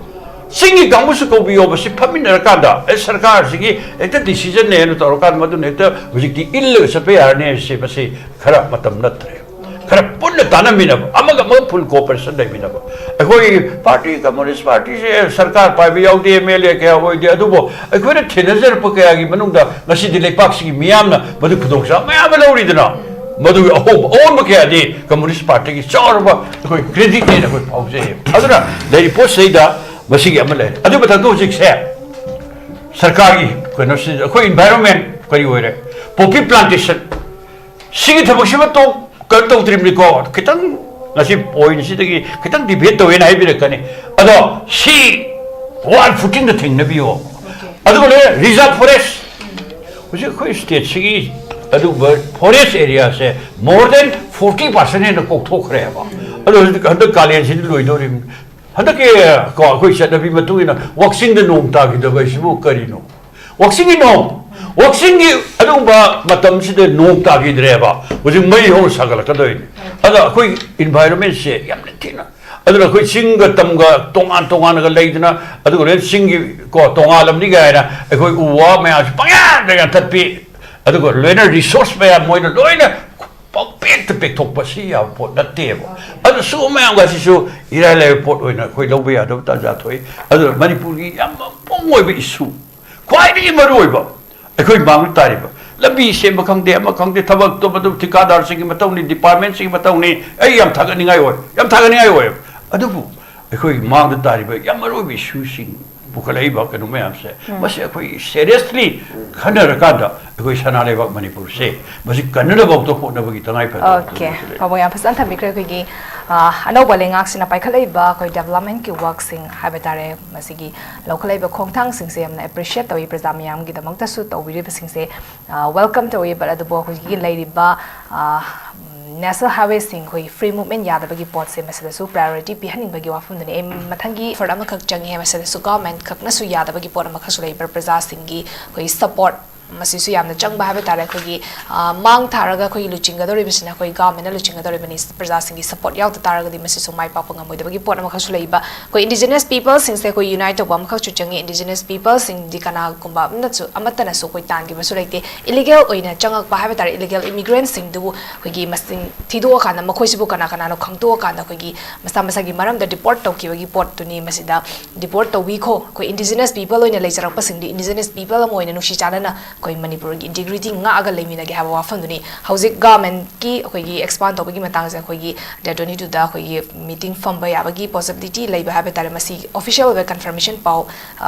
ꯆꯤꯡꯒꯤ ꯀꯥꯡꯕꯨꯁꯨ ꯀꯧꯕꯤꯌꯣꯕ꯫ ꯁꯤ ꯐꯝꯃꯤꯟꯅꯔꯀꯥꯟꯗ, ꯑꯦ, ꯁꯔꯀꯥꯔꯁꯤꯒꯤ ꯍꯦꯛꯇ ꯗꯤꯁꯤꯖꯟꯅꯦꯅ ꯇꯧꯔꯀꯥꯟꯗ ꯃꯗꯨꯅ ꯍꯦꯛꯇ ꯍꯧꯖꯤꯛꯇꯤ ꯏꯜꯂꯒ ꯆꯠꯄ ꯌꯥꯔꯅꯤ ꯍꯥꯏꯕꯁꯦ, ꯃꯁꯤ ꯈꯔ ꯃꯇꯝ ꯅꯠꯇ꯭ꯔꯦ꯫ ꯈꯔ ꯄꯨꯟꯅ ꯇꯥꯟꯅꯃꯤꯟꯅꯕ, ꯑꯃꯒ ꯑꯃꯒ ꯐꯨꯜ ꯀꯣꯑꯣꯄꯔꯦꯁꯟ ꯂꯩꯃꯤꯟꯅꯕ꯫ ꯑꯩꯈꯣꯏ ꯄꯥꯔꯇꯤ, ꯀꯝꯃꯨꯅꯤꯁ ꯄꯥꯔꯇꯤꯁꯦ ꯁꯔꯀꯥꯔ ꯄꯥꯏꯕ ꯌꯥꯎꯗꯦ, ꯑꯦꯝ ꯑꯦꯜ ꯑꯦ ꯀꯌꯥ ꯑꯣꯏꯗꯦ, ꯑꯗꯨꯕꯨ ꯑꯩꯈꯣꯏꯅ ꯊꯦꯡꯅꯖꯔꯛꯄ ꯀꯌꯥꯒꯤ ꯃꯅꯨꯡꯗ ꯉꯁꯤꯗꯤ ꯂꯩꯄꯥꯛꯁꯤꯒꯤ ꯃꯤꯌꯥꯝꯅ ꯃꯗꯨ ꯈꯨꯗꯣꯡꯆꯥꯕ ꯃꯌꯥꯝ ꯑꯃ ꯂꯧꯔꯤꯗꯅ꯫ ꯃꯗꯨꯒꯤ ꯑꯍꯣꯡꯕ ꯑꯑꯣꯟꯕ ꯀꯌꯥꯗꯤ ꯀꯝꯃꯨꯅꯤꯁ ꯄꯥꯔꯇꯤꯒꯤ ꯆꯥꯎꯔꯕ ꯑꯩꯈꯣꯏ ꯀ꯭ꯔꯦꯗꯤꯠꯅꯦꯅ ꯑꯩꯈꯣꯏ ꯐꯥꯎꯖꯩꯌꯦꯕ꯫ ꯑꯗꯨꯅ ꯂꯩꯔꯤꯕ ꯄꯣꯠꯁꯤꯗꯩꯗ ꯃꯁꯤꯒꯤ ꯑꯃ ꯂꯩꯔꯦ꯫ ꯑꯗꯨ ꯃꯊꯛꯇ ꯍꯧꯖꯤꯛꯁꯦ ꯁꯔꯀꯥꯔꯒꯤ ꯀꯩꯅꯣꯁꯤ ꯑꯩꯈꯣꯏ ꯏꯟꯚꯥꯏꯔꯣꯟꯃꯦꯟ ꯀꯔꯤ ꯑꯣꯏꯔꯦ, ꯄꯣꯄꯤ ꯄ꯭ꯂꯥꯟꯇꯦꯁꯟ, ꯁꯤꯒꯤ ꯊꯕꯛꯁꯤꯃ ꯇꯣꯛ ꯀꯩꯅꯣ ꯇꯧꯗ꯭ꯔꯤꯕꯅꯤꯀꯣ꯫ ꯈꯤꯇꯪ ꯉꯁꯤ ꯄꯣꯏꯟꯁꯤꯗꯒꯤ ꯈꯤꯇꯪ ꯗꯤꯕꯦꯠ ꯇꯧꯋꯦꯅ ꯍꯥꯏꯕꯤꯔꯛꯀꯅꯤ꯫ ꯑꯗꯣ ꯁꯤ ꯋꯥꯔꯜ ꯐꯨꯇꯤꯡꯗ ꯊꯦꯡꯅꯕꯤꯌꯣ꯫ ꯑꯗꯨꯒ ꯂꯣꯏꯅ ꯔꯤꯖꯥꯔꯚ ꯐꯣꯔꯦꯁ, ꯍꯧꯖꯤꯛ ꯑꯩꯈꯣꯏ ꯁ꯭ꯇꯦꯠꯁꯤꯒꯤ ꯑꯗꯨꯒꯨꯝꯕ forest ꯑꯦꯔꯤꯌꯥꯁꯦ more than forty percent ꯍꯦꯟꯅ ꯀꯣꯛꯊꯣꯛꯈ꯭ꯔꯦꯕ꯫ ꯑꯗꯣ ꯍꯧꯖꯤꯛ ꯍꯟꯗꯛ ꯀꯥꯂꯦꯟꯁꯤꯗꯤ ꯂꯣꯏꯗꯧꯔꯤꯕꯅꯤ꯫ ꯍꯟꯗꯛꯀꯤ ꯀꯣ ꯑꯩꯈꯣꯏ ꯆꯠꯅꯕꯤ ꯃꯇꯨꯡ ꯏꯟꯅ ꯋꯥꯛꯆꯤꯡꯗ ꯅꯣꯡ ꯇꯥꯈꯤꯗꯕ ꯍꯥꯏꯁꯤꯕꯨ ꯀꯔꯤꯅꯣ? ꯋꯥꯛꯆꯤꯡꯒꯤ ꯅꯣꯡ, ꯋꯥꯛꯆꯤꯡꯒꯤ ꯑꯗꯨꯒꯨꯝꯕ ꯃꯇꯝꯁꯤꯗ ꯅꯣꯡ ꯇꯥꯈꯤꯗ꯭ꯔꯦꯕ, ꯍꯧꯖꯤꯛ ꯃꯩ ꯍꯧꯅ ꯁꯥꯒꯠꯂꯛꯀꯗꯣꯏꯅꯤ꯫ ꯑꯗ ꯑꯩꯈꯣꯏ ꯏꯟꯚꯥꯏꯔꯣꯟꯃꯦꯟꯁꯦ ꯌꯥꯝꯅ ꯊꯤꯅ, ꯑꯗꯨꯅ ꯑꯩꯈꯣꯏ ꯆꯤꯡꯒ ꯇꯝꯒ ꯇꯣꯉꯥꯟ ꯇꯣꯉꯥꯟꯅꯒ ꯂꯩꯗꯅ, ꯑꯗꯨꯒ ꯂꯣꯏꯅ ꯆꯤꯡꯒꯤ ꯀꯣ ꯇꯣꯉꯥꯜꯂꯝꯅꯤ ꯀꯥꯏꯅ ꯑꯩꯈꯣꯏ ꯎ ꯋꯥ ꯃꯌꯥꯝꯁꯦ ꯄꯪꯌꯥꯟꯗ ꯌꯥꯟꯊꯠꯄꯤ, ꯑꯗꯨꯒ ꯂꯣꯏꯅ ꯔꯤꯁꯣꯔꯁ ꯃꯌꯥꯝ ꯃꯣꯏꯅ ꯂꯣꯏꯅ ꯄꯪꯄꯦꯛꯇ ꯄꯦꯛꯊꯣꯛꯄ ꯁꯤ ꯌꯥꯕ ꯄꯣꯠ ꯅꯠꯇꯦꯕ꯫ ꯑꯗꯨ ꯁꯤꯒꯨꯝꯕ ꯃꯌꯥꯝꯒ ꯑꯁꯤꯁꯨ ꯏꯔꯥꯏ ꯂꯥꯏꯕ ꯄꯣꯠ ꯑꯣꯏꯅ ꯑꯩꯈꯣꯏ ꯂꯧꯕ ꯌꯥꯗꯕ ꯇꯥꯟꯖꯥ ꯊꯣꯛꯏ꯫ ꯑꯗꯨꯅ ꯃꯅꯤꯄꯨꯔꯒꯤ ꯌꯥꯝ ꯃꯄꯨꯡ ꯑꯣꯏꯕ ꯏꯁꯨ, ꯈ꯭ꯋꯥꯏꯗꯒꯤ ꯃꯔꯨ ꯑꯣꯏꯕ ꯑꯩꯈꯣꯏ ꯃꯥꯡꯗ ꯇꯥꯔꯤꯕ ꯂꯝꯕꯤ ꯁꯦꯝꯕ ꯈꯪꯗꯦ, ꯑꯃ ꯈꯪꯗꯦ, ꯊꯕꯛ ꯇꯧꯕ ꯑꯗꯨꯝ ꯊꯤꯀꯥꯗꯥꯔꯁꯤꯡꯒꯤ ꯃꯇꯧꯅꯤ, ꯗꯤꯄꯥꯔꯠꯃꯦꯟꯁꯤꯡꯒꯤ ꯃꯇꯧꯅꯤ꯫ ꯑꯩ ꯌꯥꯝ ꯊꯥꯒꯠꯅꯤꯡꯉꯥꯏ ꯑꯣꯏ, ꯌꯥꯝ ꯊꯥꯒꯠꯅꯤꯡꯉꯥꯏ ꯑꯣꯏ꯫ ꯑꯗꯨꯕꯨ ꯑꯩꯈꯣꯏꯒꯤ ꯃꯥꯡꯗ ꯇꯥꯔꯤꯕ ꯌꯥꯝ ꯃꯔꯨ ꯑꯣꯏꯕ ꯏꯁꯨꯁꯤꯡ ꯄꯨꯈꯠꯂꯛꯏꯕ ꯀꯩꯅꯣ ꯃꯌꯥꯝꯁꯦ, ꯃꯁꯤ ꯑꯩꯈꯣꯏ ꯁꯦꯔꯤꯌꯁꯂꯤ ꯈꯟꯅꯔꯀꯥꯟꯗ ꯑꯩꯈꯣꯏ ꯁꯅꯥ ꯂꯩꯕꯥꯛ ꯃꯅꯤꯄꯨꯔꯁꯦ ꯃꯁꯤ ꯀꯟꯅꯅꯕ ꯍꯣꯠꯅꯕꯒꯤ ꯇꯉꯥꯏ ꯐꯗꯕ ꯑꯣꯀꯦ, ꯄꯥꯕꯨꯡ ꯌꯥꯝ ꯐꯖꯅ ꯊꯝꯕꯤꯈ꯭ꯔꯦ꯫ ꯑꯩꯈꯣꯏꯒꯤ ꯑ, ꯑꯅꯧꯕ ꯂꯩꯉꯥꯛꯁꯤꯅ ꯄꯥꯏꯈꯠꯂꯛꯏꯕ ꯑꯩꯈꯣꯏ ꯗꯦꯕꯂꯞꯃꯦꯟꯠꯀꯤ ꯋꯥꯔꯛꯁꯤꯡ ꯍꯥꯏꯕ ꯇꯥꯔꯦ, ꯃꯁꯤꯒꯤ ꯂꯧꯈꯠꯂꯛꯏꯕ ꯈꯣꯡꯊꯥꯡꯁꯤꯡꯁꯦ ꯌꯥꯝꯅ ꯑꯦꯄ꯭ꯔꯤꯁꯤꯌꯦꯠ ꯇꯧꯏ, ꯄ꯭ꯔꯖꯥ ꯃꯤꯌꯥꯝꯒꯤꯗꯃꯛꯇꯁꯨ ꯇꯧꯕꯤꯔꯤꯕꯁꯤꯡꯁꯦ ꯋꯦꯜꯀꯝ ꯇꯧꯏ꯫ ꯕꯠ ꯑꯗꯨꯕꯨ ꯍꯧꯖꯤꯛꯀꯤ ꯂꯩꯔꯤꯕ ꯅꯦꯁꯅꯦꯜ ꯍꯥꯏꯋꯦꯁꯤꯡ, ꯑꯩꯈꯣꯏꯒꯤ ꯐ꯭ꯔꯤ ꯃꯨꯞꯃꯦꯟ ꯌꯥꯗꯕꯒꯤ ꯄꯣꯠꯁꯦ, ꯃꯁꯤꯗꯁꯨ ꯄ꯭ꯔꯥꯏꯌꯣꯔꯤꯇꯤ ꯄꯤꯍꯟꯅꯤꯡꯕꯒꯤ ꯋꯥꯐꯝꯗꯨꯅꯤ꯫ ꯑꯩ ꯃꯊꯪꯒꯤ ꯏꯐꯔꯠ ꯑꯃꯈꯛ ꯆꯪꯉꯦ, ꯃꯁꯤꯗꯁꯨ ꯒꯚꯔꯟꯃꯦꯟꯠ ꯈꯛꯅꯁꯨ ꯌꯥꯗꯕꯒꯤ ꯄꯣꯠ ꯑꯃꯈꯛꯁꯨ ꯂꯩꯕ꯭ꯔꯥ? ꯄ꯭ꯔꯖꯥꯁꯤꯡꯒꯤ ꯑꯩꯈꯣꯏꯒꯤ ꯁꯄꯣꯔꯠ ꯃꯁꯤꯁꯨ ꯌꯥꯝꯅ ꯆꯪꯕ ꯍꯥꯏꯕ ꯇꯥꯔꯦ꯫ ꯑꯩꯈꯣꯏꯒꯤ ꯑ, ꯃꯥꯡ ꯊꯥꯔꯒ ꯑꯩꯈꯣꯏꯒꯤ ꯂꯨꯆꯤꯡꯒꯗꯧꯔꯤꯕꯁꯤꯅ ꯑꯩꯈꯣꯏ ꯒꯚꯔꯟꯃꯦꯟꯠꯅ ꯂꯨꯆꯤꯡꯒꯗꯧꯔꯤꯕꯅꯤ꯫ ꯄ꯭ꯔꯖꯥꯁꯤꯡꯒꯤ ꯁꯄꯣꯔꯠ ꯌꯥꯎꯗ ꯇꯥꯔꯒꯗꯤ ꯃꯁꯤꯁꯨ ꯃꯥꯏ ꯄꯥꯛꯄ ꯉꯝꯃꯣꯏꯗꯕꯒꯤ ꯄꯣꯠ ꯑꯃꯈꯛꯁꯨ ꯂꯩꯕ꯫ ꯑꯩꯈꯣꯏ ꯏꯟꯗꯤꯖꯤꯅꯁ ꯄꯤꯄꯜꯁꯤꯡꯁꯦ ꯑꯩꯈꯣꯏ ꯌꯨꯅꯥꯏꯠ ꯇꯧꯕ ꯑꯃꯈꯛꯁꯨ ꯆꯪꯉꯤ꯫ ꯏꯟꯗꯤꯖꯤꯅꯁ ꯄꯤꯄꯜꯁꯤꯡꯗꯤ ꯀꯅꯥꯒꯨꯝꯕ ꯑꯃꯅꯁꯨ, ꯑꯃꯠꯇꯅꯁꯨ ꯑꯩꯈꯣꯏ ꯇꯥꯟꯈꯤꯕꯁꯨ ꯂꯩꯇꯦ꯫ ꯏꯂꯤꯒꯦꯜ ꯑꯣꯏꯅ ꯆꯪꯉꯛꯄ ꯍꯥꯏꯕ ꯇꯥꯔꯦ, ꯏꯂꯤꯒꯦꯜ ꯏꯃꯤꯒ꯭ꯔꯦꯟꯠꯁꯤꯡꯗꯨꯕꯨ ꯑꯩꯈꯣꯏꯒꯤ ꯃꯁꯤꯡ ꯊꯤꯗꯣꯛꯑꯀꯥꯟꯗ, ꯃꯈꯣꯏꯁꯤꯕꯨ ꯀꯅꯥ ꯀꯅꯥꯅꯣ ꯈꯪꯗꯣꯛꯑꯀꯥꯟꯗ, ꯑꯩꯈꯣꯏꯒꯤ ꯃꯁꯥ ꯃꯁꯥꯒꯤ ꯃꯔꯝꯗ ꯗꯤꯄꯣꯔꯠ ꯇꯧꯈꯤꯕꯒꯤ ꯄꯣꯠꯇꯨꯅꯤ꯫ ꯃꯁꯤꯗ ꯗꯤꯄꯣꯔꯠ ꯇꯧꯕꯤꯈꯣ, ꯑꯩꯈꯣꯏ ꯏꯟꯗꯤꯖꯤꯅꯁ ꯄꯤꯄꯜ ꯑꯣꯏꯅ ꯂꯩꯖꯔꯛꯄꯁꯤꯡꯗꯤ ꯏꯟꯗꯤꯖꯤꯅꯁ ꯄꯤꯄꯜ ꯑꯃ ꯑꯣꯏꯅ ꯅꯨꯡꯁꯤ ꯆꯥꯟꯅꯅ ꯑꯩꯈꯣꯏ ꯃꯅꯤꯄꯨꯔꯒꯤ ꯏꯟꯇꯤꯒ꯭ꯔꯤꯇꯤ ꯉꯥꯛꯑꯒ ꯂꯩꯃꯤꯟꯅꯒꯦ ꯍꯥꯏꯕ ꯋꯥꯐꯝꯗꯨꯅꯤ꯫ ꯍꯧꯖꯤꯛ ꯒꯚꯔꯟꯃꯦꯟꯠꯀꯤ ꯑꯩꯈꯣꯏꯒꯤ ꯑꯦꯛꯁꯄꯥꯟ ꯇꯧꯕꯒꯤ ꯃꯇꯥꯡꯁꯦ ꯑꯩꯈꯣꯏꯒꯤ ꯗꯦꯠ ꯇ꯭ꯋꯦꯟꯇꯤ ꯇꯨꯗ ꯑꯩꯈꯣꯏꯒꯤ ꯃꯤꯇꯤꯡ ꯐꯝꯕ ꯌꯥꯕꯒꯤ ꯄꯣꯁꯤꯕꯤꯂꯤꯇꯤ ꯂꯩꯕ ꯍꯥꯏꯕ ꯇꯥꯔꯦ꯫ ꯃꯁꯤ ꯑꯣꯐꯤꯁꯤꯌꯦꯜ ꯑꯣꯏꯕ ꯀꯟꯐꯔꯃꯦꯁꯟ ꯄꯥꯎ,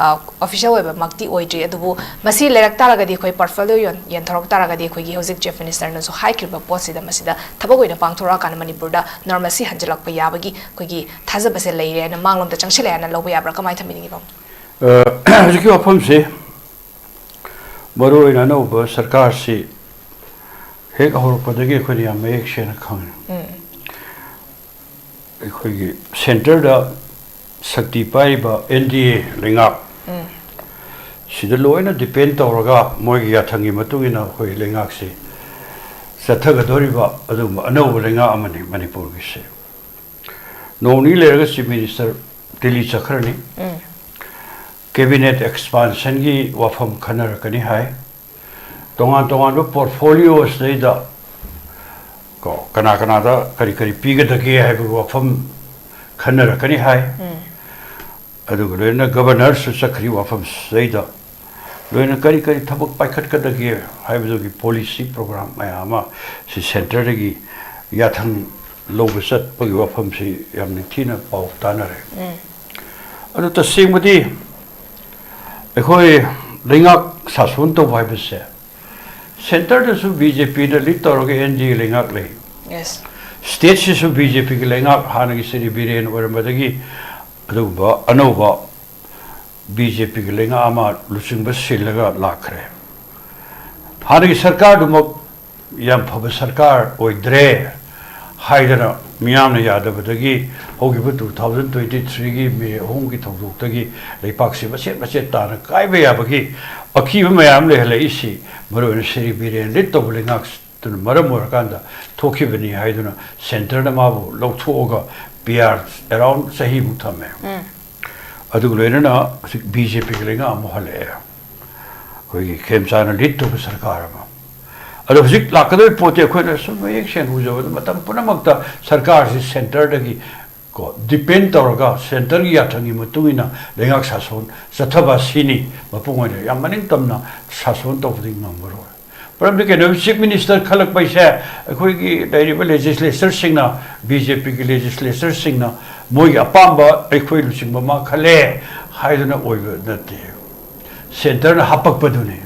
ꯑꯣꯐꯤꯁꯤꯌꯦꯜ ꯑꯣꯏꯕꯃꯛꯇꯤ ꯑꯣꯏꯗ꯭ꯔꯤ, ꯑꯗꯨꯕꯨ ꯃꯁꯤ ꯂꯩꯔꯛ ꯇꯥꯔꯒꯗꯤ, ꯑꯩꯈꯣꯏ ꯄꯣꯔꯠꯐꯣꯂꯤꯑꯣ ꯌꯦꯟꯊꯣꯔꯛ ꯇꯥꯔꯒꯗꯤ, ꯑꯩꯈꯣꯏꯒꯤ ꯍꯧꯖꯤꯛ ꯆꯤꯐ ꯃꯤꯅꯤꯁꯇꯔꯅꯁꯨ ꯍꯥꯏꯈ꯭ꯔꯤꯕ ꯄꯣꯠꯁꯤꯗ ꯃꯁꯤꯗ ꯊꯕꯛ ꯑꯣꯏꯅ ꯄꯥꯡꯊꯣꯔꯛꯑꯀꯥꯟꯗ ꯃꯅꯤꯄꯨꯔꯗ ꯅꯣꯔꯃꯦꯜꯁꯤ ꯍꯟꯖꯤꯜꯂꯛꯄ ꯌꯥꯕꯒꯤ ꯑꯩꯈꯣꯏꯒꯤ ꯊꯥꯖꯕꯁꯦ ꯂꯩꯔꯦ ꯍꯥꯏꯅ, ꯃꯥꯡꯂꯣꯝꯗ ꯆꯪꯁꯤꯜꯂꯛꯑꯦ ꯍꯥꯏꯅ ꯂꯧꯕ ꯌꯥꯕ꯭ꯔꯥ? ꯀꯃꯥꯏꯅ ꯊꯝꯕꯤꯅꯤꯡꯉꯤ, ꯄꯥꯎ? ꯍꯧꯖꯤꯛꯀꯤ ꯋꯥꯐꯝꯁꯤ ꯃꯔꯨ ꯑꯣꯏꯅ ꯑꯅꯧꯕ ꯁꯔꯀꯥꯔꯁꯤ ꯍꯦꯛ ꯍꯧꯔꯛꯄꯗꯒꯤ ꯑꯩꯈꯣꯏꯅ ꯌꯥꯝ ꯃꯌꯦꯛ ꯁꯦꯡꯅ ꯈꯪꯉꯤ꯫ ꯑꯩꯈꯣꯏꯒꯤ ꯁꯦꯟꯇꯔꯗ ꯁꯛꯇꯤ ꯄꯥꯏꯔꯤꯕ ꯑꯦꯟ ꯗꯤ ꯑꯦ ꯂꯩꯉꯥꯛ ꯁꯤꯗ ꯂꯣꯏꯅ ꯗꯤꯄꯦꯟ ꯇꯧꯔꯒ ꯃꯣꯏꯒꯤ ꯌꯥꯊꯪꯒꯤ ꯃꯇꯨꯡ ꯏꯟꯅ ꯑꯩꯈꯣꯏ ꯂꯩꯉꯥꯛꯁꯤ ꯆꯠꯊꯒꯗꯧꯔꯤꯕ ꯑꯗꯨꯒꯨꯝꯕ ꯑꯅꯧꯕ ꯂꯩꯉꯥꯛ ꯑꯃꯅꯤ ꯃꯅꯤꯄꯨꯔꯒꯤꯁꯦ꯫ ꯅꯣꯡ ꯅꯤꯅꯤ ꯂꯩꯔꯒ ꯆꯤꯐ ꯃꯤꯅꯤꯁꯇꯔ ꯗꯤꯜꯂꯤ ꯆꯠꯈ꯭ꯔꯅꯤ꯫ ꯀꯦꯕꯤꯅꯦꯠ ꯑꯦꯛꯁꯄꯥꯟꯁꯟꯒꯤ ꯋꯥꯐꯝ ꯈꯟꯅꯔꯛꯀꯅꯤ ꯍꯥꯏ꯫ ꯇꯣꯉꯥꯟ ꯇꯣꯉꯥꯟꯕ ꯄꯣꯔꯠꯐꯣꯂꯤꯑꯣꯁꯤꯗꯩꯗ ꯀꯣ ꯀꯅꯥ ꯀꯅꯥꯗ ꯀꯔꯤ ꯀꯔꯤ ꯄꯤꯒꯗꯒꯦ ꯍꯥꯏꯕꯒꯤ ꯋꯥꯐꯝ ꯈꯟꯅꯔꯛꯀꯅꯤ ꯍꯥꯏ꯫ ꯑꯗꯨꯒ ꯂꯣꯏꯅꯅ ꯒꯕꯔꯅꯔꯁꯨ ꯆꯠꯈ꯭ꯔꯤ ꯋꯥꯐꯝꯁꯤꯗꯩꯗ ꯂꯣꯏꯅ ꯀꯔꯤ ꯀꯔꯤ ꯊꯕꯛ ꯄꯥꯏꯈꯠꯀꯗꯒꯦ ꯍꯥꯏꯕꯗꯨꯒꯤ ꯄꯣꯂꯤꯁꯤ ꯄ꯭ꯔꯣꯒ꯭ꯔꯥꯝ ꯃꯌꯥꯝ ꯑꯃ ꯁꯤ ꯁꯦꯟꯇꯔꯗꯒꯤ ꯌꯥꯊꯪ ꯂꯧꯕ ꯆꯠꯄꯒꯤ ꯋꯥꯐꯝꯁꯤ ꯌꯥꯝ ꯅꯤꯡꯊꯤꯅ ꯄꯥꯎ ꯇꯥꯅꯔꯦ꯫ ꯑꯗꯨ ꯇꯁꯦꯡꯕꯗꯤ ꯑꯩꯈꯣꯏ ꯂꯩꯉꯥꯛ ꯁꯥꯁꯣꯟ ꯇꯧꯕ ꯍꯥꯏꯕꯁꯦ ꯁꯦꯟꯇꯔꯗꯁꯨ ꯕꯤ ꯖꯦ ꯄꯤꯅ ꯂꯤꯗ ꯇꯧꯔꯒ ꯑꯦꯟ ꯗꯤ ꯑꯦ ꯂꯩꯉꯥꯛ ꯂꯩ꯫ ꯌꯦꯁ꯫ ꯁ꯭ꯇꯦꯠꯁꯤꯁꯨ ꯕꯤ ꯖꯦ ꯄꯤꯒꯤ ꯂꯩꯉꯥꯛ ꯍꯥꯟꯅꯒꯤ ꯁ꯭ꯔꯤ ꯕꯤꯔꯦꯟ ꯑꯣꯏꯔꯝꯕꯗꯒꯤ ꯑꯗꯨꯒꯨꯝꯕ ꯑꯅꯧꯕ ꯕꯤ ꯖꯦ ꯄꯤꯒꯤ ꯂꯩꯉꯥꯛ ꯑꯃ ꯂꯨꯆꯤꯡꯕ ꯁꯤꯜꯂꯒ ꯂꯥꯛꯈ꯭ꯔꯦ꯫ ꯍꯥꯟꯅꯒꯤ ꯁꯔꯀꯥꯔꯗꯨꯃꯛ ꯌꯥꯝ ꯐꯕ ꯁꯔꯀꯥꯔ ꯑꯣꯏꯗ꯭ꯔꯦ ꯍꯥꯏꯗꯅ ꯃꯤꯌꯥꯝꯅ ꯌꯥꯗꯕꯗꯒꯤ ꯍꯧꯈꯤꯕ ꯇꯨ ꯊꯥꯎꯖꯟ ꯇ꯭ꯋꯦꯟꯇꯤ ꯊ꯭ꯔꯤꯒꯤ ꯃꯦ ꯑꯍꯨꯝꯒꯤ ꯊꯧꯗꯣꯛꯇꯒꯤ ꯂꯩꯄꯥꯛꯁꯤ ꯃꯆꯦꯠ ꯃꯆꯦꯠ ꯇꯥꯅ ꯀꯥꯏꯕ ꯌꯥꯕꯒꯤ ꯑꯀꯤꯕ ꯃꯌꯥꯝ ꯂꯩꯍꯜꯂꯛꯏꯁꯤ ꯃꯔꯨꯑꯣꯏꯅ ꯁ꯭ꯔꯤ ꯕꯤꯔꯦꯟ ꯂꯤꯗ ꯇꯧꯕ ꯂꯩꯉꯥꯛꯇꯨꯅ ꯃꯔꯝ ꯑꯣꯏꯔꯀꯥꯟꯗ ꯊꯣꯛꯈꯤꯕꯅꯤ ꯍꯥꯏꯗꯨꯅ ꯁꯦꯟꯇꯔꯅ ꯃꯥꯕꯨ ꯂꯧꯊꯣꯛꯑꯒ ꯄꯤ ꯑꯥꯔ ꯑꯦꯔꯥꯎꯟ ꯆꯍꯤꯃꯨꯛ ꯊꯝꯃꯦ꯫ ꯑꯗꯨꯒ ꯂꯣꯏꯅꯅ ꯍꯧꯖꯤꯛ ꯕꯤ ꯖꯦ ꯄꯤꯒꯤ ꯂꯩꯉꯥꯛ ꯑꯃ ꯍꯜꯂꯛꯑꯦ, ꯑꯩꯈꯣꯏꯒꯤ ꯈꯦꯝꯆꯥꯟꯅ ꯂꯤꯗ ꯇꯧꯕ ꯁꯔꯀꯥꯔ ꯑꯃ꯫ ꯑꯗꯣ ꯍꯧꯖꯤꯛ ꯂꯥꯛꯀꯗꯧꯔꯤꯕ ꯄꯣꯠꯇꯤ ꯑꯩꯈꯣꯏꯅ ꯁꯨꯝ ꯃꯌꯦꯛ ꯁꯦꯡꯅ ꯎꯖꯕꯗ ꯃꯇꯝ ꯄꯨꯝꯅꯃꯛꯇ ꯁꯔꯀꯥꯔꯁꯤ ꯁꯦꯟꯇꯔꯗꯒꯤ ꯀꯣ, ꯗꯤꯄꯦꯟ ꯇꯧꯔꯒ ꯁꯦꯟꯇꯔꯒꯤ ꯌꯥꯊꯪꯒꯤ ꯃꯇꯨꯡ ꯏꯟꯅ ꯂꯩꯉꯥꯛ ꯁꯥꯁꯣꯟ ꯆꯠꯊꯕ ꯑꯁꯤꯅꯤ꯫ ꯃꯄꯨꯡ ꯑꯣꯏꯅ ꯌꯥꯝ ꯃꯅꯤꯡ ꯇꯝꯅ ꯁꯥꯁꯣꯟ ꯇꯧꯕꯗꯤ ꯉꯝꯃꯔꯣꯏ꯫ ꯃꯔꯝꯗꯤ ꯀꯩꯅꯣ, ꯆꯤꯐ ꯃꯤꯅꯤꯁꯇꯔ ꯈꯜꯂꯛꯄꯩꯁꯦ ꯑꯩꯈꯣꯏꯒꯤ ꯂꯩꯔꯤꯕ ꯂꯦꯖꯤꯁꯂꯦꯆꯔꯁꯤꯡꯅ, ꯕꯤ ꯖꯦ ꯄꯤꯒꯤ ꯂꯦꯖꯤꯁꯂꯦꯆꯔꯁꯤꯡꯅ ꯃꯣꯏꯒꯤ ꯑꯄꯥꯝꯕ ꯑꯩꯈꯣꯏ ꯂꯨꯆꯤꯡꯕ ꯑꯃ ꯈꯜꯂꯦ ꯍꯥꯏꯗꯨꯅ ꯑꯣꯏꯕ ꯅꯠꯇꯦ꯫ ꯁꯦꯟꯇꯔꯅ ꯍꯥꯄꯛꯄꯗꯨꯅꯤ꯫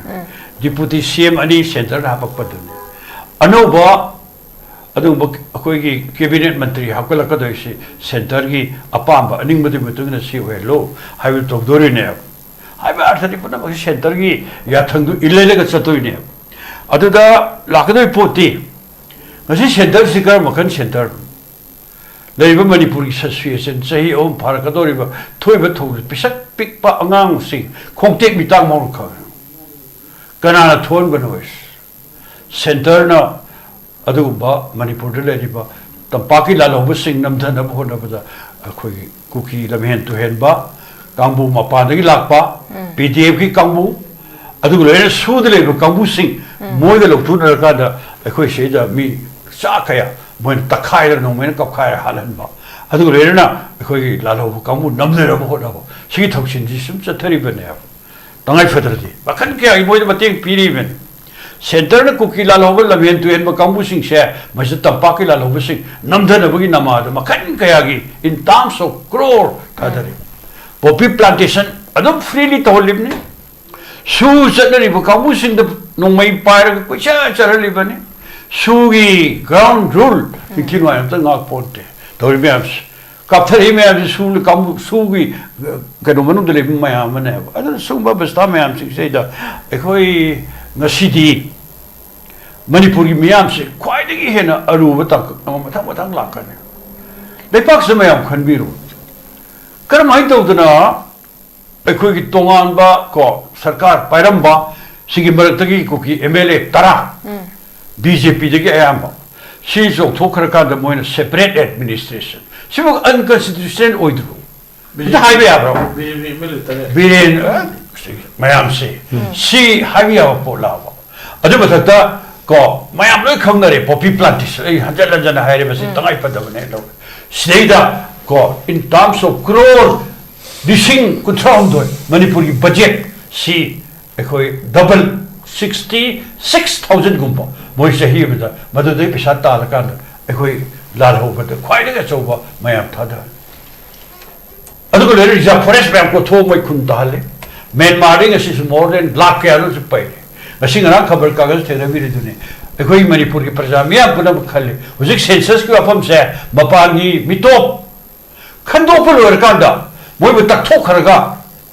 ꯗꯤꯄꯨꯇꯤ ꯁꯤ ꯑꯦꯝ ꯑꯅꯤ ꯁꯦꯟꯇꯔꯅ ꯍꯥꯄꯛꯄꯗꯨꯅꯤ꯫ ꯑꯅꯧꯕ ꯑꯗꯨꯒꯨꯝꯕ ꯑꯩꯈꯣꯏꯒꯤ ꯀꯦꯕꯤꯅꯦꯠ ꯃꯟꯇ꯭ꯔꯤ ꯍꯥꯞꯀꯠꯂꯛꯀꯗꯣꯏꯁꯤ ꯁꯦꯟꯇꯔꯒꯤ ꯑꯄꯥꯝꯕ ꯑꯅꯤꯡꯕꯗꯨꯒꯤ ꯃꯇꯨꯡ ꯏꯟꯅ ꯁꯤ ꯑꯣꯏꯍꯜꯂꯨ ꯍꯥꯏꯕꯗꯨ ꯇꯧꯗꯣꯔꯤꯅꯦꯕ꯫ ꯍꯥꯏꯕ ꯑꯔꯊꯗꯤ ꯄꯨꯝꯅꯃꯛꯁꯤ ꯁꯦꯟꯇꯔꯒꯤ ꯌꯥꯊꯪꯗꯨ ꯏꯜꯂꯒ ꯆꯠꯇꯣꯏꯅꯦꯕ꯫ ꯑꯗꯨꯗ ꯂꯥꯛꯀꯗꯣꯏ ꯄꯣꯠꯇꯤ, ꯉꯁꯤ ꯁꯦꯟꯇꯔꯁꯤ ꯀꯔꯝꯕ ꯃꯈꯜ ꯁꯦꯟꯇꯔ? ꯂꯩꯔꯤꯕ ꯃꯅꯤꯄꯨꯔꯒꯤ ꯁꯤꯆꯨꯋꯦꯁꯟ, ꯆꯍꯤ ꯑꯍꯨꯝ ꯐꯥꯔꯛꯀꯗꯧꯔꯤꯕ ꯊꯣꯛꯏꯕ ꯊꯧꯗꯣꯛ, ꯄꯤꯁꯛ ꯄꯤꯛꯄ ꯑꯉꯥꯡꯁꯤꯡ ꯈꯣꯡꯇꯦꯛ ꯃꯤꯇꯥꯡ ꯃꯥꯎꯅ ꯈꯪꯉꯦ꯫ ꯀꯅꯥꯅ ꯊꯣꯛꯍꯟꯕꯅꯣ? ꯁꯦꯟꯇꯔꯅ ꯑꯗꯨꯒꯨꯝꯕ ꯃꯅꯤꯄꯨꯔꯗ ꯂꯩꯔꯤꯕ ꯇꯝꯄꯥꯛꯀꯤ ꯂꯥꯜꯍꯧꯕꯁꯤꯡ ꯅꯝꯊꯅꯕ ꯍꯣꯠꯅꯕꯗ ꯑꯩꯈꯣꯏꯒꯤ ꯀꯨꯀꯤ ꯂꯝꯍꯦꯟ ꯇꯨꯍꯦꯟꯕ ꯀꯥꯡꯕꯨ, ꯃꯄꯥꯟꯗꯒꯤ ꯂꯥꯛꯄ ꯄꯤ ꯗꯤ ꯑꯦꯐꯀꯤ ꯀꯥꯡꯕꯨ, ꯑꯗꯨꯒ ꯂꯣꯏꯅꯅ ꯁꯨꯗ ꯂꯩꯕ ꯀꯥꯡꯕꯨꯁꯤꯡ ꯃꯣꯏꯒ ꯂꯧꯊꯣꯛꯅꯔꯀꯥꯟꯗ ꯑꯩꯈꯣꯏ ꯁꯤꯗ ꯃꯤ ꯆꯥ ꯀꯌꯥ ꯃꯣꯏꯅ ꯇꯛꯈꯥꯏꯔ, ꯅꯣꯡꯃꯩꯅ ꯀꯞꯈꯥꯏꯔ ꯍꯥꯠꯍꯟꯕ, ꯑꯗꯨꯒ ꯂꯣꯏꯅꯅ ꯑꯩꯈꯣꯏꯒꯤ ꯂꯥꯜꯍꯧꯕ ꯀꯥꯡꯕꯨ ꯅꯝꯅꯅꯕ ꯍꯣꯠꯅꯕ, ꯁꯤꯒꯤ ꯊꯧꯁꯤꯜꯁꯤ ꯁꯨꯝ ꯆꯠꯊꯔꯤꯕꯅꯦꯕ꯫ ꯇꯉꯥꯏ ꯐꯗ꯭ꯔꯗꯤ ꯃꯈꯜ ꯀꯌꯥꯒꯤ ꯃꯣꯏꯗ ꯃꯇꯦꯡ ꯄꯤꯔꯤꯕꯅꯤ꯫ ꯁꯦꯟꯇꯔꯅ ꯀꯨꯀꯤ ꯂꯥꯜꯍꯧꯕ, ꯂꯝꯍꯦꯟ ꯇꯨꯍꯦꯟꯕ ꯀꯥꯡꯕꯨꯁꯤꯡꯁꯦ, ꯃꯁꯤꯗ ꯇꯝꯄꯥꯛꯀꯤ ꯂꯥꯜꯍꯧꯕꯁꯤꯡ ꯅꯝꯊꯅꯕꯒꯤ ꯅꯃꯥꯗ ꯃꯈꯜ ꯀꯌꯥꯒꯤ, in terms of crore, ꯊꯥꯗꯔꯤ꯫ ꯄꯣꯄꯤ ꯄ꯭ꯂꯥꯟꯇꯦꯁꯟ ꯑꯗꯨꯝ ꯐ꯭ꯔꯤꯂꯤ ꯇꯧꯍꯜꯂꯤꯕꯅꯤ꯫ ꯁꯨ ꯆꯠꯅꯔꯤꯕ ꯀꯥꯡꯕꯨꯁꯤꯡꯗ ꯅꯣꯡꯃꯩ ꯄꯥꯏꯔꯒ ꯀꯣꯏꯆꯠ ꯆꯠꯍꯜꯂꯤꯕꯅꯤ꯫ ꯁꯨꯒꯤ ꯒ꯭ꯔꯥꯎꯟ ꯔꯨꯜ ꯅꯤꯡꯊꯤ ꯅꯨꯡꯉꯥꯏ ꯑꯝꯇ ꯉꯥꯛꯄꯣꯟꯇꯦ꯫ ꯇꯧꯔꯤ ꯃꯌꯥꯝꯁꯦ, ꯀꯥꯞꯊꯔꯛꯏ ꯃꯌꯥꯝꯁꯦ ꯁꯨ ꯀꯥꯡꯕꯨ, ꯁꯨꯒꯤ, ꯑ, ꯀꯩꯅꯣ ꯃꯅꯨꯡꯗ ꯂꯩꯕ ꯃꯌꯥꯝ ꯑꯃꯅꯦꯕ꯫ ꯑꯗꯨꯅ ꯁꯨꯝꯕ ꯑꯕꯁꯊꯥ ꯃꯌꯥꯝꯁꯤꯡꯁꯤꯗ ꯑꯩꯈꯣꯏ ꯉꯁꯤꯗꯤ ꯃꯅꯤꯄꯨꯔꯒꯤ ꯃꯤꯌꯥꯝꯁꯦ ꯈ꯭ꯋꯥꯏꯗꯒꯤ ꯍꯦꯟꯅ ꯑꯔꯨꯕ ꯇꯥꯡꯀꯛ ꯑꯃ ꯃꯊꯪ ꯃꯊꯪ ꯂꯥꯛꯀꯅꯤ꯫ ꯂꯩꯄꯥꯛꯁꯤꯗ ꯃꯌꯥꯝ ꯈꯟꯕꯤꯔꯨ, ꯀꯔꯝꯍꯥꯏꯅ ꯇꯧꯗꯅ ꯑꯩꯈꯣꯏꯒꯤ ꯇꯣꯉꯥꯟꯕ, ꯀꯣ, ꯁꯔꯀꯥꯔ ꯄꯥꯏꯔꯝꯕ ꯁꯤꯒꯤ ꯃꯔꯛꯇꯒꯤ ꯀꯨꯀꯤ ꯑꯦꯝ ꯑꯦꯜ ꯑꯦ ꯇꯔꯥ ꯕꯤ ꯖꯦ ꯄꯤꯗꯒꯤ ꯑꯌꯥꯝꯕ ꯁꯤ ꯆꯣꯡꯊꯣꯛꯈ꯭ꯔꯀꯥꯟꯗ ꯃꯣꯏꯅ ꯁꯦꯄꯔꯦꯠ ꯑꯦꯗꯃꯤꯅꯤꯁꯇ꯭ꯔꯦꯁꯟ, ꯁꯤꯕꯨ ꯑꯟꯀꯟꯁꯇꯤꯇ꯭ꯌꯨꯁꯅꯦꯜ ꯑꯣꯏꯗ꯭ꯔꯣ? ꯍꯦꯛꯇ ꯍꯥꯏꯕ ꯌꯥꯕ꯭ꯔꯣ? B J P M L A ꯇꯔꯦꯠ꯫ ꯕꯤꯔꯦꯟ, ꯑ, ꯃꯌꯥꯝꯁꯦ, ꯁꯤ ꯍꯥꯏꯕ ꯌꯥꯕ ꯄꯣꯠꯂꯕ? ꯑꯗꯨ ꯃꯊꯛꯇ, ꯀꯣ, ꯃꯌꯥꯝ ꯂꯣꯏ ꯈꯪꯅꯔꯦ, ꯄꯣꯄꯤ ꯄ꯭ꯂꯥꯟꯇꯦꯁꯟ, ꯑꯩ ꯍꯟꯖꯟ ꯍꯟꯖꯟꯅ ꯍꯥꯏꯔꯦ, ꯃꯁꯤ ꯇꯉꯥꯏ ꯐꯗꯕꯅꯦ꯫ ꯁꯤꯗꯩꯗ ꯀꯣ, in terms of crore ꯂꯤꯁꯤꯡ ꯀꯨꯟꯊ꯭ꯔꯥ ꯍꯨꯝꯗꯣꯏ, ꯃꯅꯤꯄꯨꯔꯒꯤ ꯕꯖꯦꯠ ꯁꯤ ꯑꯩꯈꯣꯏ ꯗꯕꯜ, ꯁꯤꯛꯁꯇꯤ ꯁꯤꯛꯁ ꯊꯥꯎꯖꯟꯒꯨꯝꯕ ꯃꯣꯏ ꯆꯍꯤ ꯑꯃꯗ ꯃꯗꯨꯗꯩ ꯄꯩꯁꯥ ꯇꯥꯜꯂꯀꯥꯟꯗ ꯑꯩꯈꯣꯏ ꯂꯥꯜꯍꯧꯕꯗ ꯈ꯭ꯋꯥꯏꯗꯒꯤ ꯑꯆꯧꯕ ꯃꯌꯥꯝ ꯊꯥꯗꯔꯦ꯫ ꯑꯗꯨꯒ ꯂꯣꯏꯅ ꯔꯤꯖꯥꯔꯚ ꯐꯣꯔꯦꯁ ꯃꯌꯥꯝ ꯀꯣꯊꯣꯛꯑ ꯃꯣꯏ ꯈꯨꯟ ꯇꯥꯍꯜꯂꯦ꯫ ꯃ꯭ꯌꯥꯟꯃꯥꯔꯗꯒꯤ ꯉꯁꯤꯁꯨ more than ꯂꯥꯛ ꯀꯌꯥꯅꯣꯁꯨ ꯄꯩꯔꯦ꯫ ꯉꯁꯤ ꯉꯔꯥꯡ ꯈꯕꯔ ꯀꯥꯒꯖ ꯊꯦꯡꯅꯕꯤꯔꯤꯗꯨꯅꯤ꯫ ꯑꯩꯈꯣꯏ ꯃꯅꯤꯄꯨꯔꯒꯤ ꯄ꯭ꯔꯖꯥ ꯃꯤꯌꯥꯝ ꯄꯨꯝꯅꯃꯛ ꯈꯜꯂꯤ꯫ ꯍꯧꯖꯤꯛ ꯁꯦꯟꯁꯁꯀꯤ ꯋꯥꯐꯝꯁꯦ ꯃꯄꯥꯟꯒꯤ ꯃꯤꯇꯣꯞ ꯈꯟꯗꯣꯛꯄ ꯂꯣꯏꯔꯀꯥꯟꯗ ꯃꯣꯏꯕꯨ ꯇꯛꯊꯣꯛꯈ꯭ꯔꯒ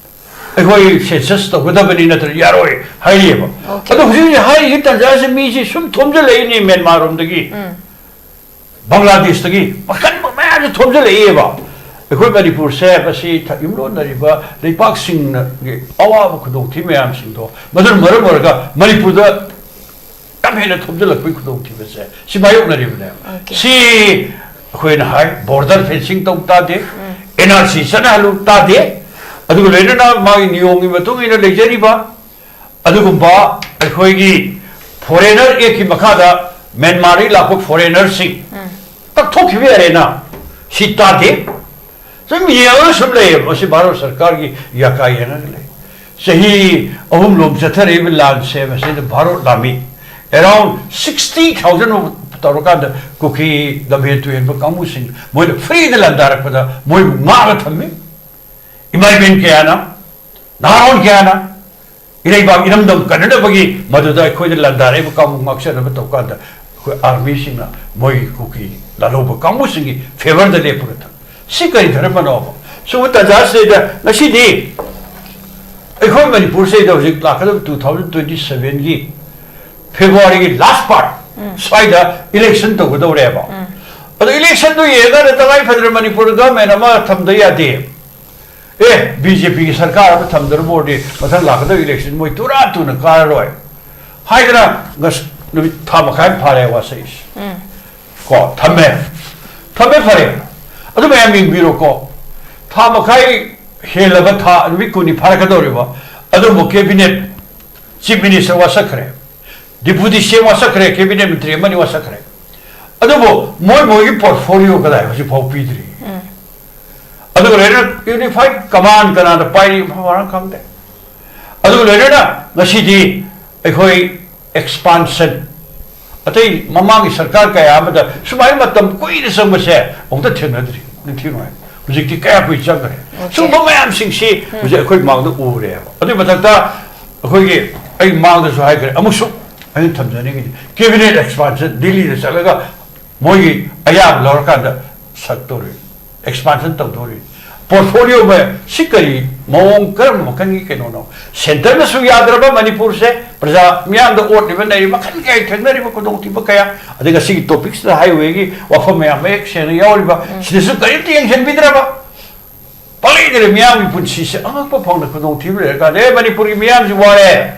ꯑꯩꯈꯣꯏ ꯁꯦꯟꯁꯁ ꯇꯧꯒꯗꯕꯅꯤ, ꯅꯠꯇ꯭ꯔꯗꯤ ꯌꯥꯔꯣꯏ ꯍꯥꯏꯔꯤꯑꯕ꯫ Okay. ꯑꯗꯣ ꯍꯧꯖꯤꯛ ꯍꯧꯖꯤꯛ ꯍꯥꯏꯔꯤꯁꯤ ꯇꯥꯟꯖꯥꯁꯦ ꯃꯤꯁꯤ ꯁꯨꯝ ꯊꯣꯝꯖꯤꯜꯂꯛꯏꯅꯤ ꯃ꯭ꯌꯥꯟꯃꯥꯔ ꯔꯣꯝꯗꯒꯤ, ꯕꯪꯒ꯭ꯂꯥꯗꯦꯁꯇꯒꯤ ꯃꯈꯟ ꯃꯌꯥꯝꯁꯦ ꯊꯣꯝꯖꯤꯜꯂꯛꯏꯑꯕ꯫ ꯑꯩꯈꯣꯏ ꯃꯅꯤꯄꯨꯔꯁꯦ ꯃꯁꯤ ꯊ- ꯌꯨꯝꯂꯣꯟꯅꯔꯤꯕ ꯂꯩꯄꯥꯛꯁꯤꯡꯒꯤ ꯑꯋꯥꯕ ꯈꯨꯗꯣꯡꯊꯤꯕ ꯃꯌꯥꯝꯁꯤꯡꯗꯣ ꯃꯗꯨꯅ ꯃꯔꯝ ꯑꯣꯏꯔꯒ ꯃꯅꯤꯄꯨꯔꯗ ꯌꯥꯝ ꯍꯦꯟꯅ ꯊꯣꯝꯖꯤꯜꯂꯛꯄꯒꯤ ꯈꯨꯗꯣꯡꯊꯤꯕꯁꯦ ꯁꯤ ꯃꯥꯌꯣꯛꯅꯔꯤꯕꯅꯦꯕ꯫ Okay. ꯁꯤ ꯑꯩꯈꯣꯏꯅ ꯍꯥꯏ, ꯕꯣꯔꯗꯔ ꯐꯦꯟꯁꯤꯡ ꯇꯧ ꯇꯥꯗꯦ, ꯑꯦꯟ ꯑꯥꯔ ꯁꯤ ꯆꯠꯅꯍꯜꯂꯨ ꯇꯥꯗꯦ, ꯑꯗꯨꯒ ꯂꯣꯏꯅꯅ ꯃꯥꯒꯤ ꯅꯤꯌꯣꯝꯒꯤ ꯃꯇꯨꯡ ꯏꯟꯅ ꯂꯩꯖꯔꯤꯕ ꯑꯗꯨꯒꯨꯝꯕ ꯑꯩꯈꯣꯏꯒꯤ ꯐꯣꯔꯦꯅꯔ ꯑꯦꯛꯀꯤ ꯃꯈꯥꯗ ꯃ꯭ꯌꯥꯟꯃꯥꯔꯗꯒꯤ ꯂꯥꯛꯄ ꯐꯣꯔꯦꯅꯔꯁꯤꯡ ꯀꯛꯊꯣꯛꯈꯤꯕ ꯌꯥꯔꯦꯅ ꯁꯤ ꯇꯥꯗꯦ꯫ ꯁꯨꯝ ꯌꯦꯡꯉꯒ ꯁꯨꯝ ꯂꯩꯌꯦꯕ꯫ ꯃꯁꯤ ꯚꯥꯔꯠ ꯁꯔꯀꯥꯔꯒꯤ ꯌꯥꯀꯥ ꯌꯦꯡꯉꯒ ꯂꯩ꯫ ꯆꯍꯤ ꯑꯍꯨꯝ ꯂꯣꯝ ꯆꯠꯊꯔꯛꯏꯕ ꯂꯥꯟꯁꯦ ꯃꯁꯤꯗ ꯚꯥꯔꯠ ꯂꯥꯟꯃꯤ ꯑꯦꯔꯥꯎꯟ ꯁꯤꯛꯁꯇꯤ ꯊꯥꯎꯖꯟ ꯇꯧꯔꯀꯥꯟꯗ ꯀꯨꯀꯤ ꯂꯝꯍꯦꯟ ꯇꯨꯍꯦꯟꯕ ꯀꯥꯡꯕꯨꯁꯤꯡ ꯃꯣꯏꯅ ꯐ꯭ꯔꯤꯗ ꯂꯥꯟꯗꯥꯔꯛꯄꯗ ꯃꯣꯏꯕꯨ ꯉꯥꯛꯑ ꯊꯝꯃꯤ꯫ ꯏꯃꯥ ꯏꯕꯦꯟ ꯀꯌꯥꯅ, ꯅꯍꯥꯔꯣꯜ ꯀꯌꯥꯅ ꯏꯔꯩꯕꯥꯛ ꯏꯔꯝꯗꯝ ꯀꯟꯅꯅꯕꯒꯤ ꯃꯗꯨꯗ ꯑꯩꯈꯣꯏꯗ ꯂꯥꯟꯗꯥꯔꯛꯏꯕ ꯀꯥꯡꯕꯨ ꯉꯥꯛꯆꯅꯕ ꯇꯧ ꯀꯥꯟꯗ ꯑꯩꯈꯣꯏ ꯑꯥꯔꯃꯤꯁꯤꯡꯅ ꯃꯣꯏꯒꯤ ꯀꯨꯀꯤ ꯂꯥꯜꯍꯧꯕ ꯀꯥꯡꯕꯨꯁꯤꯡꯒꯤ ꯐꯦꯚꯔꯗ ꯂꯦꯞꯄꯒ ꯊꯝꯃꯤ꯫ ꯁꯤ ꯀꯔꯤ ꯙꯔꯃꯅꯣꯕ? ꯁꯤꯒꯨꯝꯕ ꯇꯥꯟꯖꯥꯁꯤꯗꯩꯗ ꯉꯁꯤꯗꯤ ꯑꯩꯈꯣꯏ ꯃꯅꯤꯄꯨꯔꯁꯤꯗ ꯍꯧꯖꯤꯛ ꯂꯥꯛꯀꯗꯕ ꯇꯨ ꯊꯥꯎꯖꯟ ꯇ꯭ꯋꯦꯟꯇꯤ ꯁꯚꯦꯟꯒꯤ ꯐꯦꯕ꯭ꯔꯨꯋꯥꯔꯤꯒꯤ ꯂꯥꯁ ꯄꯥꯔꯠ ꯁ꯭ꯋꯥꯏꯗ ꯏꯂꯦꯛꯁꯟ ꯇꯧꯒꯗꯧꯔꯦꯕ꯫ ꯑꯗꯣ ꯏꯂꯦꯛꯁꯟꯗꯨ ꯌꯦꯡꯉꯀꯥꯟꯗ ꯇꯉꯥꯏ ꯐꯗꯅ ꯃꯅꯤꯄꯨꯔꯗ ꯒꯃꯦꯟ ꯑꯃ ꯊꯝꯗ ꯌꯥꯗꯦ꯫ ꯑꯦ, ꯕꯤ ꯖꯦ ꯄꯤꯒꯤ ꯁꯔꯀꯥꯔ ꯑꯃ ꯊꯝꯗ꯭ꯔꯕ ꯑꯣꯏꯔꯗꯤ ꯃꯊꯪ ꯂꯥꯛꯀꯗꯕ ꯏꯂꯦꯛꯁꯟ ꯃꯣꯏ ꯇꯨꯔꯥ ꯇꯨꯅ ꯀꯥꯔꯔꯣꯏ ꯍꯥꯏꯗꯅ ꯉꯁ-, ꯅꯨꯃꯤꯠ ꯊꯥ ꯃꯈꯥꯏ ꯑꯃ ꯐꯥꯔꯦ ꯋꯥꯁꯛꯏꯁꯦ꯫ ꯀꯣ, ꯊꯝꯃꯦ꯫ ꯊꯝꯃꯦ, ꯐꯔꯦ꯫ ꯑꯗꯨ ꯃꯌꯥꯝ ꯌꯦꯡꯕꯤꯔꯣꯀꯣ꯫ ꯊꯥ ꯃꯈꯥꯏ ꯍꯦꯜꯂꯕ, ꯊꯥ ꯅꯨꯃꯤꯠ ꯀꯨꯟꯅꯤ ꯐꯥꯔꯛꯀꯗꯧꯔꯤꯕ꯫ ꯑꯗꯨꯕꯨ ꯀꯦꯕꯤꯅꯦꯠ, ꯆꯤꯐ ꯃꯤꯅꯤꯁꯇꯔ ꯋꯥꯁꯛꯈ꯭ꯔꯦ, ꯗꯤꯄꯨꯇꯤ ꯁꯤ ꯑꯦꯝ ꯋꯥꯁꯛꯈ꯭ꯔꯦ, ꯀꯦꯕꯤꯅꯦꯠ ꯃꯟꯇ꯭ꯔꯤ ꯑꯃꯅꯤ ꯋꯥꯁꯛꯈ꯭ꯔꯦ꯫ ꯑꯗꯨꯕꯨ ꯃꯣꯏ ꯃꯣꯏꯒꯤ ꯄꯣꯔꯠꯐꯣꯂꯤꯑꯣ ꯀꯗꯥꯏ ꯍꯧꯖꯤꯛꯐꯥꯎ ꯄꯤꯗ꯭ꯔꯤ꯫ ꯑꯗꯨꯒ ꯂꯣꯏꯅꯅ ꯌꯨꯅꯤꯐꯥꯏꯠ ꯀꯃꯥꯟ ꯀꯅꯥꯅ ꯄꯥꯏꯔꯤ ꯃꯐꯝ ꯃꯔꯥꯡ ꯈꯪꯗꯦ꯫ ꯑꯗꯨꯒ ꯂꯣꯏꯅꯅ ꯉꯁꯤꯗꯤ ꯑꯩꯈꯣꯏ ꯑꯦꯛꯁꯄꯥꯟꯁꯟ, ꯑꯇꯩ ꯃꯃꯥꯡꯒꯤ ꯁꯔꯀꯥꯔ ꯀꯌꯥ ꯑꯃꯗ ꯁꯨꯃꯥꯏꯅ ꯃꯇꯝ ꯀꯨꯏꯅ ꯆꯪꯕꯁꯦ ꯑꯃꯨꯛꯇ ꯊꯦꯡꯅꯗ꯭ꯔꯤ꯫ ꯅꯤꯡꯊꯤ ꯅꯨꯡꯉꯥꯏ꯫ ꯍꯧꯖꯤꯛꯇꯤ ꯀꯌꯥ ꯀꯨꯏ ꯆꯪꯈ꯭ꯔꯦ꯫ ꯁꯨꯝꯕ ꯃꯌꯥꯝꯁꯤꯡꯁꯤ ꯍꯧꯖꯤꯛ ꯑꯩꯈꯣꯏ ꯃꯥꯡꯗ ꯎꯔꯦꯕ꯫ ꯑꯗꯨꯒꯤ ꯃꯊꯛꯇ ꯑꯩꯈꯣꯏꯒꯤ, ꯑꯩ ꯃꯥꯡꯗꯁꯨ ꯍꯥꯏꯈ꯭ꯔꯦ, ꯑꯃꯨꯛꯁꯨ ꯑꯩꯅ ꯊꯝꯖꯅꯤꯡꯉꯤꯗꯤ ꯀꯦꯕꯤꯅꯦꯠ ꯑꯦꯛꯁꯄꯥꯟꯁꯟ ꯗꯤꯜꯂꯤꯗ ꯆꯠꯂꯒ ꯃꯣꯏꯒꯤ ꯑꯌꯥꯕ ꯂꯧꯔꯀꯥꯟꯗ ꯁꯛꯇꯧꯔꯤ, ꯑꯦꯛꯁꯄꯥꯟꯁꯟ ꯇꯧꯗꯧꯔꯤ꯫ ꯄꯣꯔꯠꯐꯣꯂꯤꯑꯣ ꯃꯌꯥꯝ ꯁꯤ ꯀꯔꯤ ꯃꯑꯣꯡ, ꯀꯔꯝꯕ ꯃꯈꯜꯒꯤ ꯀꯩꯅꯣꯅꯣ? ꯁꯦꯟꯇꯔꯅꯁꯨ ꯌꯥꯗ꯭ꯔꯕ ꯃꯅꯤꯄꯨꯔꯁꯦ, ꯄ꯭ꯔꯖꯥ ꯃꯤꯌꯥꯝꯗ ꯑꯣꯠꯂꯤꯕ ꯅꯩꯔꯤꯕ ꯃꯈꯜ ꯀꯌꯥ ꯊꯦꯡꯅꯔꯤꯕ ꯈꯨꯗꯣꯡꯊꯤꯕ ꯀꯌꯥ, ꯑꯗꯩ ꯉꯁꯤꯒꯤ ꯇꯣꯄꯤꯛꯁꯤꯗ ꯍꯥꯏꯋꯦꯒꯤ ꯋꯥꯐꯝ ꯃꯌꯥꯝ ꯃꯌꯦꯛ ꯁꯦꯡꯅ ꯌꯥꯎꯔꯤꯕ, ꯁꯤꯗꯁꯨ ꯀꯔꯤꯝꯇ ꯌꯦꯡꯁꯤꯟꯕꯤꯗ꯭ꯔꯕ꯫ ꯄꯪꯂꯩꯗ ꯂꯩ ꯃꯤꯌꯥꯝꯒꯤ ꯄꯨꯟꯁꯤꯁꯦ ꯑꯉꯛꯄ ꯐꯪꯅ ꯈꯨꯗꯣꯡꯊꯤꯕ ꯂꯩꯔꯀꯥꯟꯗ, "ꯑꯦ, ꯃꯅꯤꯄꯨꯔꯒꯤ ꯃꯤꯌꯥꯝꯁꯤ ꯋꯥꯔꯦ,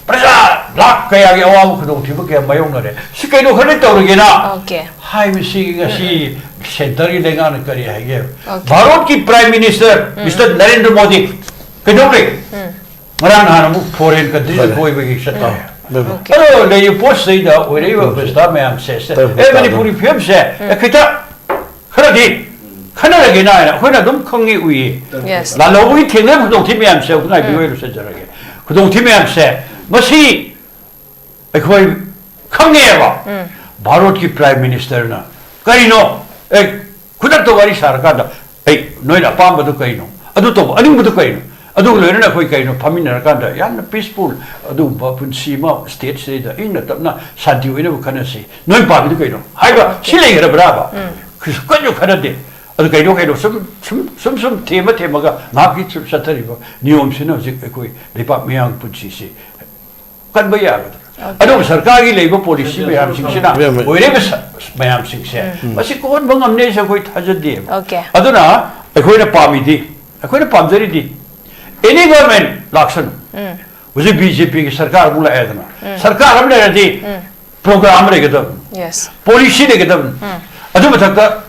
ꯄ꯭ꯔꯖꯥ ꯂꯥꯈ ꯀꯌꯥꯒꯤ ꯑꯋꯥꯕ ꯈꯨꯗꯣꯡꯊꯤꯕ ꯀꯌꯥ ꯃꯥꯌꯣꯛꯅꯔꯦ, ꯁꯤ ꯀꯩꯅꯣ ꯈꯔ ꯇꯧꯔꯒꯦꯅ" Okay. ꯍꯥꯏꯕꯁꯤ ꯉꯁꯤ ꯁꯦꯟꯇꯔꯒꯤ ꯂꯩꯉꯥꯛꯅ ꯀꯔꯤ ꯍꯥꯏꯒꯦ? Okay. ꯚꯥꯔꯠꯀꯤ prime minister mister Narendra Modi ꯀꯩꯗꯧꯔꯦ? ꯉꯔꯥꯡ ꯅꯍꯥꯟ ꯑꯃꯨꯛ ꯐꯣꯔꯦꯟ ꯀꯟꯇ꯭ꯔꯤꯗ ꯐꯔꯦ꯫ ꯀꯣꯏꯕꯒꯤ ꯆꯠꯄ꯫ ꯐꯔꯦ꯫ ꯑꯗꯣ ꯂꯩꯔꯤꯕ ꯄꯣꯠꯁꯤꯗꯩꯗ ꯑꯣꯏꯔꯛꯏꯕ ꯄ꯭ꯔꯖꯥ ꯃꯌꯥꯝꯁꯦ, ꯐꯔꯦ, ꯑꯦ, ꯐꯔꯦ꯫ ꯃꯅꯤꯄꯨꯔꯤ ꯐꯤꯕꯝꯁꯦ, ꯑꯦ, ꯈꯤꯇ ꯈꯔꯗꯤ ꯈꯟꯅꯔꯒꯦꯅ ꯍꯥꯏꯅ ꯑꯩꯈꯣꯏꯅ ꯑꯗꯨꯝ ꯈꯪꯉꯤ, ꯎꯏꯌꯦ꯫ Yes. ꯂꯥꯜꯍꯧꯕꯒꯤ ꯊꯦꯡꯅꯔꯤꯕ ꯈꯨꯗꯣꯡꯊꯤꯕ ꯃꯌꯥꯝꯁꯦ ꯑꯩꯈꯣꯏ ꯉꯥꯏꯕꯤꯌꯨ, ꯑꯩ ꯂꯣꯏꯁꯤꯟꯖꯔꯒꯦ꯫ ꯈꯨꯗꯣꯡꯊꯤꯕ ꯃꯌꯥꯝꯁꯦ ꯃꯁꯤ ꯑꯩꯈꯣꯏ ꯈꯪꯉꯦꯕ꯫ ꯚꯥꯔꯠꯀꯤ ꯄ꯭ꯔꯥꯏꯝ ꯃꯤꯅꯤꯁꯇꯔꯅ ꯀꯔꯤꯅꯣ, ꯑꯦ, ꯈꯨꯗꯛꯇ ꯋꯥꯔꯤ ꯁꯥꯔꯀꯥꯟꯗ, "ꯑꯩ, ꯅꯣꯏꯅ ꯑꯄꯥꯝꯕꯗꯨ ꯀꯩꯅꯣ? ꯑꯗꯨ ꯇꯧꯕ, ꯑꯅꯤꯡꯕꯗꯨ ꯀꯩꯅꯣ?" ꯑꯗꯨꯒ ꯂꯣꯏꯅꯅ ꯑꯩꯈꯣꯏ ꯀꯩꯅꯣ ꯐꯝꯃꯤꯟꯅꯔꯀꯥꯟꯗ ꯌꯥꯝꯅ ꯄꯤꯁꯐꯨꯜ ꯑꯗꯨꯒꯨꯝꯕ ꯄꯨꯟꯁꯤ ꯑꯃ ꯁ꯭ꯇꯦꯠꯁꯤꯗꯩꯗ ꯏꯪꯅ ꯇꯞꯅ ꯁꯥꯟꯇꯤ ꯑꯣꯏꯅꯕ ꯈꯟꯅꯁꯤ꯫ "ꯅꯣꯏ ꯄꯥꯝꯃꯤꯗꯨ ꯀꯩꯅꯣ?" ꯍꯥꯏꯕ ꯁꯤ ꯂꯩꯈ꯭ꯔꯕ꯭ꯔꯥꯕ? ꯀꯩꯁꯨ ꯀꯟꯅ ꯈꯟꯅꯗꯦ꯫ ꯑꯗꯨ ꯀꯩꯅꯣ, ꯀꯩꯅꯣ, ꯁꯨꯝ ꯁꯨꯝ ꯁꯨꯝ ꯁꯨꯝ ꯊꯦꯝꯃ ꯊꯦꯝꯃꯒ ꯉꯥꯏꯍꯥꯛꯀꯤ ꯁꯨꯝ ꯆꯠꯊꯔꯤꯕ ꯅꯤꯌꯣꯝꯁꯤꯅ ꯍꯧꯖꯤꯛ ꯑꯩꯈꯣꯏ ꯂꯩꯕꯥꯛ ꯃꯤꯌꯥꯝꯒꯤ ꯄꯨꯟꯁꯤꯁꯤ ꯀꯟꯕ ꯌꯥꯒꯗ꯭ꯔꯥ? ꯑꯗꯨꯕꯨ ꯁꯔꯀꯥꯔꯒꯤ ꯂꯩꯕ ꯄꯣꯂꯤꯁꯤ ꯃꯌꯥꯝꯁꯤꯡꯁꯤꯅ ꯑꯣꯏꯔꯤꯕ ꯁ- ꯃꯌꯥꯝꯁꯤꯡꯁꯦ ꯃꯁꯤ ꯀꯣꯛꯍꯟꯕ ꯉꯝꯅꯦꯁꯦ ꯑꯩꯈꯣꯏ ꯊꯥꯖꯗꯦꯕ꯫ Okay. ꯑꯗꯨꯅ ꯑꯩꯈꯣꯏꯅ ꯄꯥꯝꯃꯤꯗꯤ, ꯑꯩꯈꯣꯏꯅ ꯄꯥꯝꯖꯔꯤꯗꯤ, ꯑꯦꯅꯤ ꯒꯚꯔꯟꯃꯦꯟ ꯂꯥꯛꯁꯅꯨ꯫ ꯍꯧꯖꯤꯛ ꯕꯤ ꯖꯦ ꯄꯤꯒꯤ ꯁꯔꯀꯥꯔ ꯑꯃꯨꯛ ꯂꯥꯛꯑꯦꯗꯅ, ꯁꯔꯀꯥꯔ ꯑꯃ ꯂꯩꯔꯗꯤ ꯄ꯭ꯔꯣꯒ꯭ꯔꯥꯝ ꯑꯃ ꯂꯩꯒꯗꯕꯅꯤ, Yes. ꯄꯣꯂꯤꯁꯤ ꯂꯩꯒꯗꯕꯅꯤ꯫ ꯑꯗꯨ ꯃꯊꯛꯇ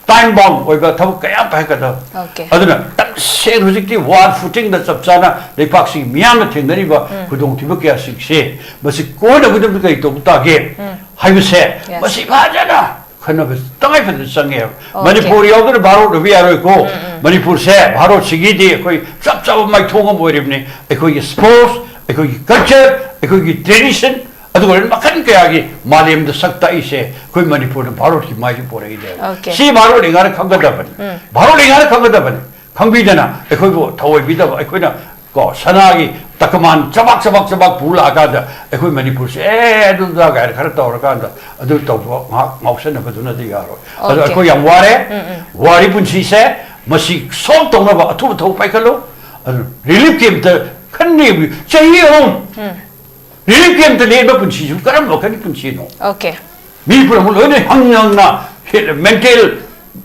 ꯇꯥꯏꯝ ꯕꯥꯎꯟ ꯑꯣꯏꯕ ꯊꯕꯛ ꯀꯌꯥ ꯄꯥꯏꯈꯠꯀꯗꯕ꯫ Okay. ꯑꯗꯨꯅ ꯇꯁꯦꯡꯅ ꯍꯧꯖꯤꯛꯇꯤ ꯋꯥꯔ ꯐꯨꯇꯤꯡꯗ ꯆꯞ ꯆꯥꯅ ꯂꯩꯕꯥꯛꯁꯤꯒꯤ ꯃꯤꯌꯥꯝꯅ ꯊꯦꯡꯅꯔꯤꯕ ꯈꯨꯗꯣꯡꯊꯤꯕ ꯀꯌꯥꯁꯤꯡꯁꯦ ꯃꯁꯤ ꯀꯣꯟꯅꯕꯗ ꯀꯔꯤ ꯇꯧꯕ ꯇꯥꯒꯦ ꯍꯥꯏꯕꯁꯦ Yes. ꯃꯁꯤ ꯐꯖꯅ ꯈꯟꯅꯕ ꯇꯉꯥꯏ ꯐꯗꯅ ꯆꯪꯉꯦꯕ꯫ Okay. ꯃꯅꯤꯄꯨꯔ ꯌꯥꯎꯗꯅ ꯚꯥꯔꯠ ꯑꯣꯏꯕ ꯌꯥꯔꯣꯏꯀꯣ꯫ ꯃꯅꯤꯄꯨꯔꯁꯦ ꯚꯥꯔꯠꯁꯤꯒꯤꯗꯤ ꯑꯩꯈꯣꯏ ꯆꯞ ꯆꯥꯕ ꯃꯥꯏꯊꯣꯡ ꯑꯃ ꯑꯣꯏꯔꯤꯕꯅꯤ꯫ ꯑꯩꯈꯣꯏꯒꯤ ꯁ꯭ꯄꯣꯔꯠꯁ, ꯑꯩꯈꯣꯏꯒꯤ ꯀꯜꯆꯔ, ꯑꯩꯈꯣꯏꯒꯤ ꯇ꯭ꯔꯦꯗꯤꯁꯟ, ꯑꯗꯨꯒ ꯃꯈꯜ ꯀꯌꯥꯒꯤ ꯃꯥꯂꯦꯝꯗ ꯁꯛ ꯇꯥꯛꯏꯁꯦ ꯑꯩꯈꯣꯏ ꯃꯅꯤꯄꯨꯔꯅ ꯚꯥꯔꯠꯀꯤ ꯃꯥꯏꯗ ꯄꯣꯔꯛꯏꯅꯦꯕ꯫ Okay. ꯁꯤ ꯚꯥꯔꯠ ꯂꯩꯉꯥꯛꯅ ꯈꯪꯒꯗꯕꯅꯤ꯫ ꯚꯥꯔꯠ ꯂꯩꯉꯥꯛꯅ ꯈꯪꯒꯗꯕꯅꯤ꯫ ꯈꯪꯕꯤꯗꯅ ꯑꯩꯈꯣꯏꯕꯨ ꯊꯧꯑꯣꯏꯕꯤꯗꯕ, ꯑꯩꯈꯣꯏꯅ ꯀꯣ ꯁꯅꯥꯒꯤ ꯇꯀꯃꯥꯟ ꯆꯕꯥꯛ ꯆꯕꯥꯛ ꯆꯕꯥꯛ ꯄꯨ ꯂꯥꯛꯑꯀꯥꯟꯗ ꯑꯩꯈꯣꯏ ꯃꯅꯤꯄꯨꯔꯁꯦ ꯑꯦ ꯑꯗꯨꯗ ꯀꯥꯏꯅ ꯈꯔ ꯇꯧꯔꯀꯥꯟꯗ ꯑꯗꯨ ꯇꯧꯕ ꯉꯥꯏꯍꯥꯛ ꯉꯥꯎꯁꯟꯅꯕꯗꯨꯅꯗꯤ ꯌꯥꯔꯣꯏ꯫ ꯑꯗꯣ Okay. ꯑꯩꯈꯣꯏ ꯌꯥꯝ ꯋꯥꯔꯦ꯫ ꯋꯥꯔꯤ ꯄꯨꯟꯁꯤꯁꯦ ꯃꯁꯤ ꯁꯣꯜꯕ ꯇꯧꯅꯕ ꯑꯊꯨꯕ ꯊꯕꯛ ꯄꯥꯏꯈꯠꯂꯨ꯫ ꯑꯗꯨ ꯔꯤꯂꯤꯐ ꯀꯦꯝꯞꯇ ꯈꯟꯅꯤ ꯆꯍꯤ ꯑꯍꯨꯝ ꯔꯤꯂꯤꯐ ꯀꯦꯝꯞꯇ ꯂꯦꯟꯕ ꯄꯨꯟꯁꯤꯁꯨ ꯀꯔꯝꯕ ꯃꯈꯜꯒꯤ ꯄꯨꯟꯁꯤꯅꯣ? Okay. ꯃꯤ ꯄꯨꯝꯅꯃꯛ ꯂꯣꯏꯅ ꯍꯪ ꯍꯪꯅ ꯃꯦꯟꯇꯦꯜ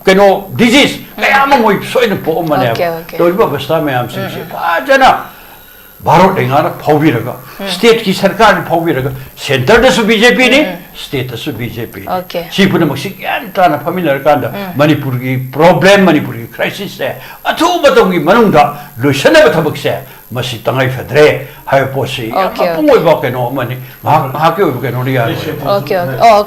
ꯀꯩꯅꯣ ꯗꯤꯖꯤꯁ ꯀꯌꯥ ꯑꯃ ꯃꯣꯏ ꯁꯣꯏꯗꯅ ꯄꯣꯛꯑꯝꯕꯅꯦꯕ꯫ Okay, okay. ꯇꯧꯔꯤꯕ ꯑꯕꯁꯊꯥ ꯃꯌꯥꯝꯁꯤꯡꯁꯦ ꯐꯖꯅ ꯚꯥꯔꯠ ꯂꯩꯉꯥꯛꯅ ꯐꯥꯎꯕꯤꯔꯒ ꯁ꯭ꯇꯦꯠꯀꯤ ꯁꯔꯀꯥꯔꯅ ꯐꯥꯎꯕꯤꯔꯒ ꯁꯦꯟꯇꯔꯗꯁꯨ ꯕꯤ ꯖꯦ ꯄꯤꯅꯤ, ꯁ꯭ꯇꯦꯠꯇꯁꯨ ꯕꯤ ꯖꯦ ꯄꯤꯅꯤ꯫ Okay. ꯁꯤ ꯄꯨꯝꯅꯃꯛꯁꯤ ꯒ꯭ꯌꯥꯟ ꯇꯥꯅ ꯐꯝꯃꯤꯟꯅꯔꯀꯥꯟꯗ ꯃꯅꯤꯄꯨꯔꯒꯤ ꯄ꯭ꯔꯣꯕ꯭ꯂꯦꯝ, ꯃꯅꯤꯄꯨꯔꯒꯤ ꯀ꯭ꯔꯥꯏꯁꯤꯁꯁꯦ ꯑꯊꯨꯕ ꯃꯇꯝꯒꯤ ꯃꯅꯨꯡꯗ ꯂꯣꯏꯁꯤꯟꯅꯕ ꯊꯕꯛꯁꯦ ꯃꯁꯤ ꯇꯉꯥꯏ ꯐꯗ꯭ꯔꯦ ꯍꯥꯏꯕ ꯄꯣꯠꯁꯤ ꯌꯥꯝ Okay, okay. ꯃꯄꯨꯡ ꯑꯣꯏꯕ ꯀꯩꯅꯣ ꯑꯃꯅꯤ꯫ ꯉꯥꯏꯍꯥꯛ ꯉꯥꯏꯍꯥꯛꯀꯤ ꯑꯣꯏꯕ ꯀꯩꯅꯣꯅ ꯌꯥꯔꯣꯏ꯫ Okay, okay. Oh, okay.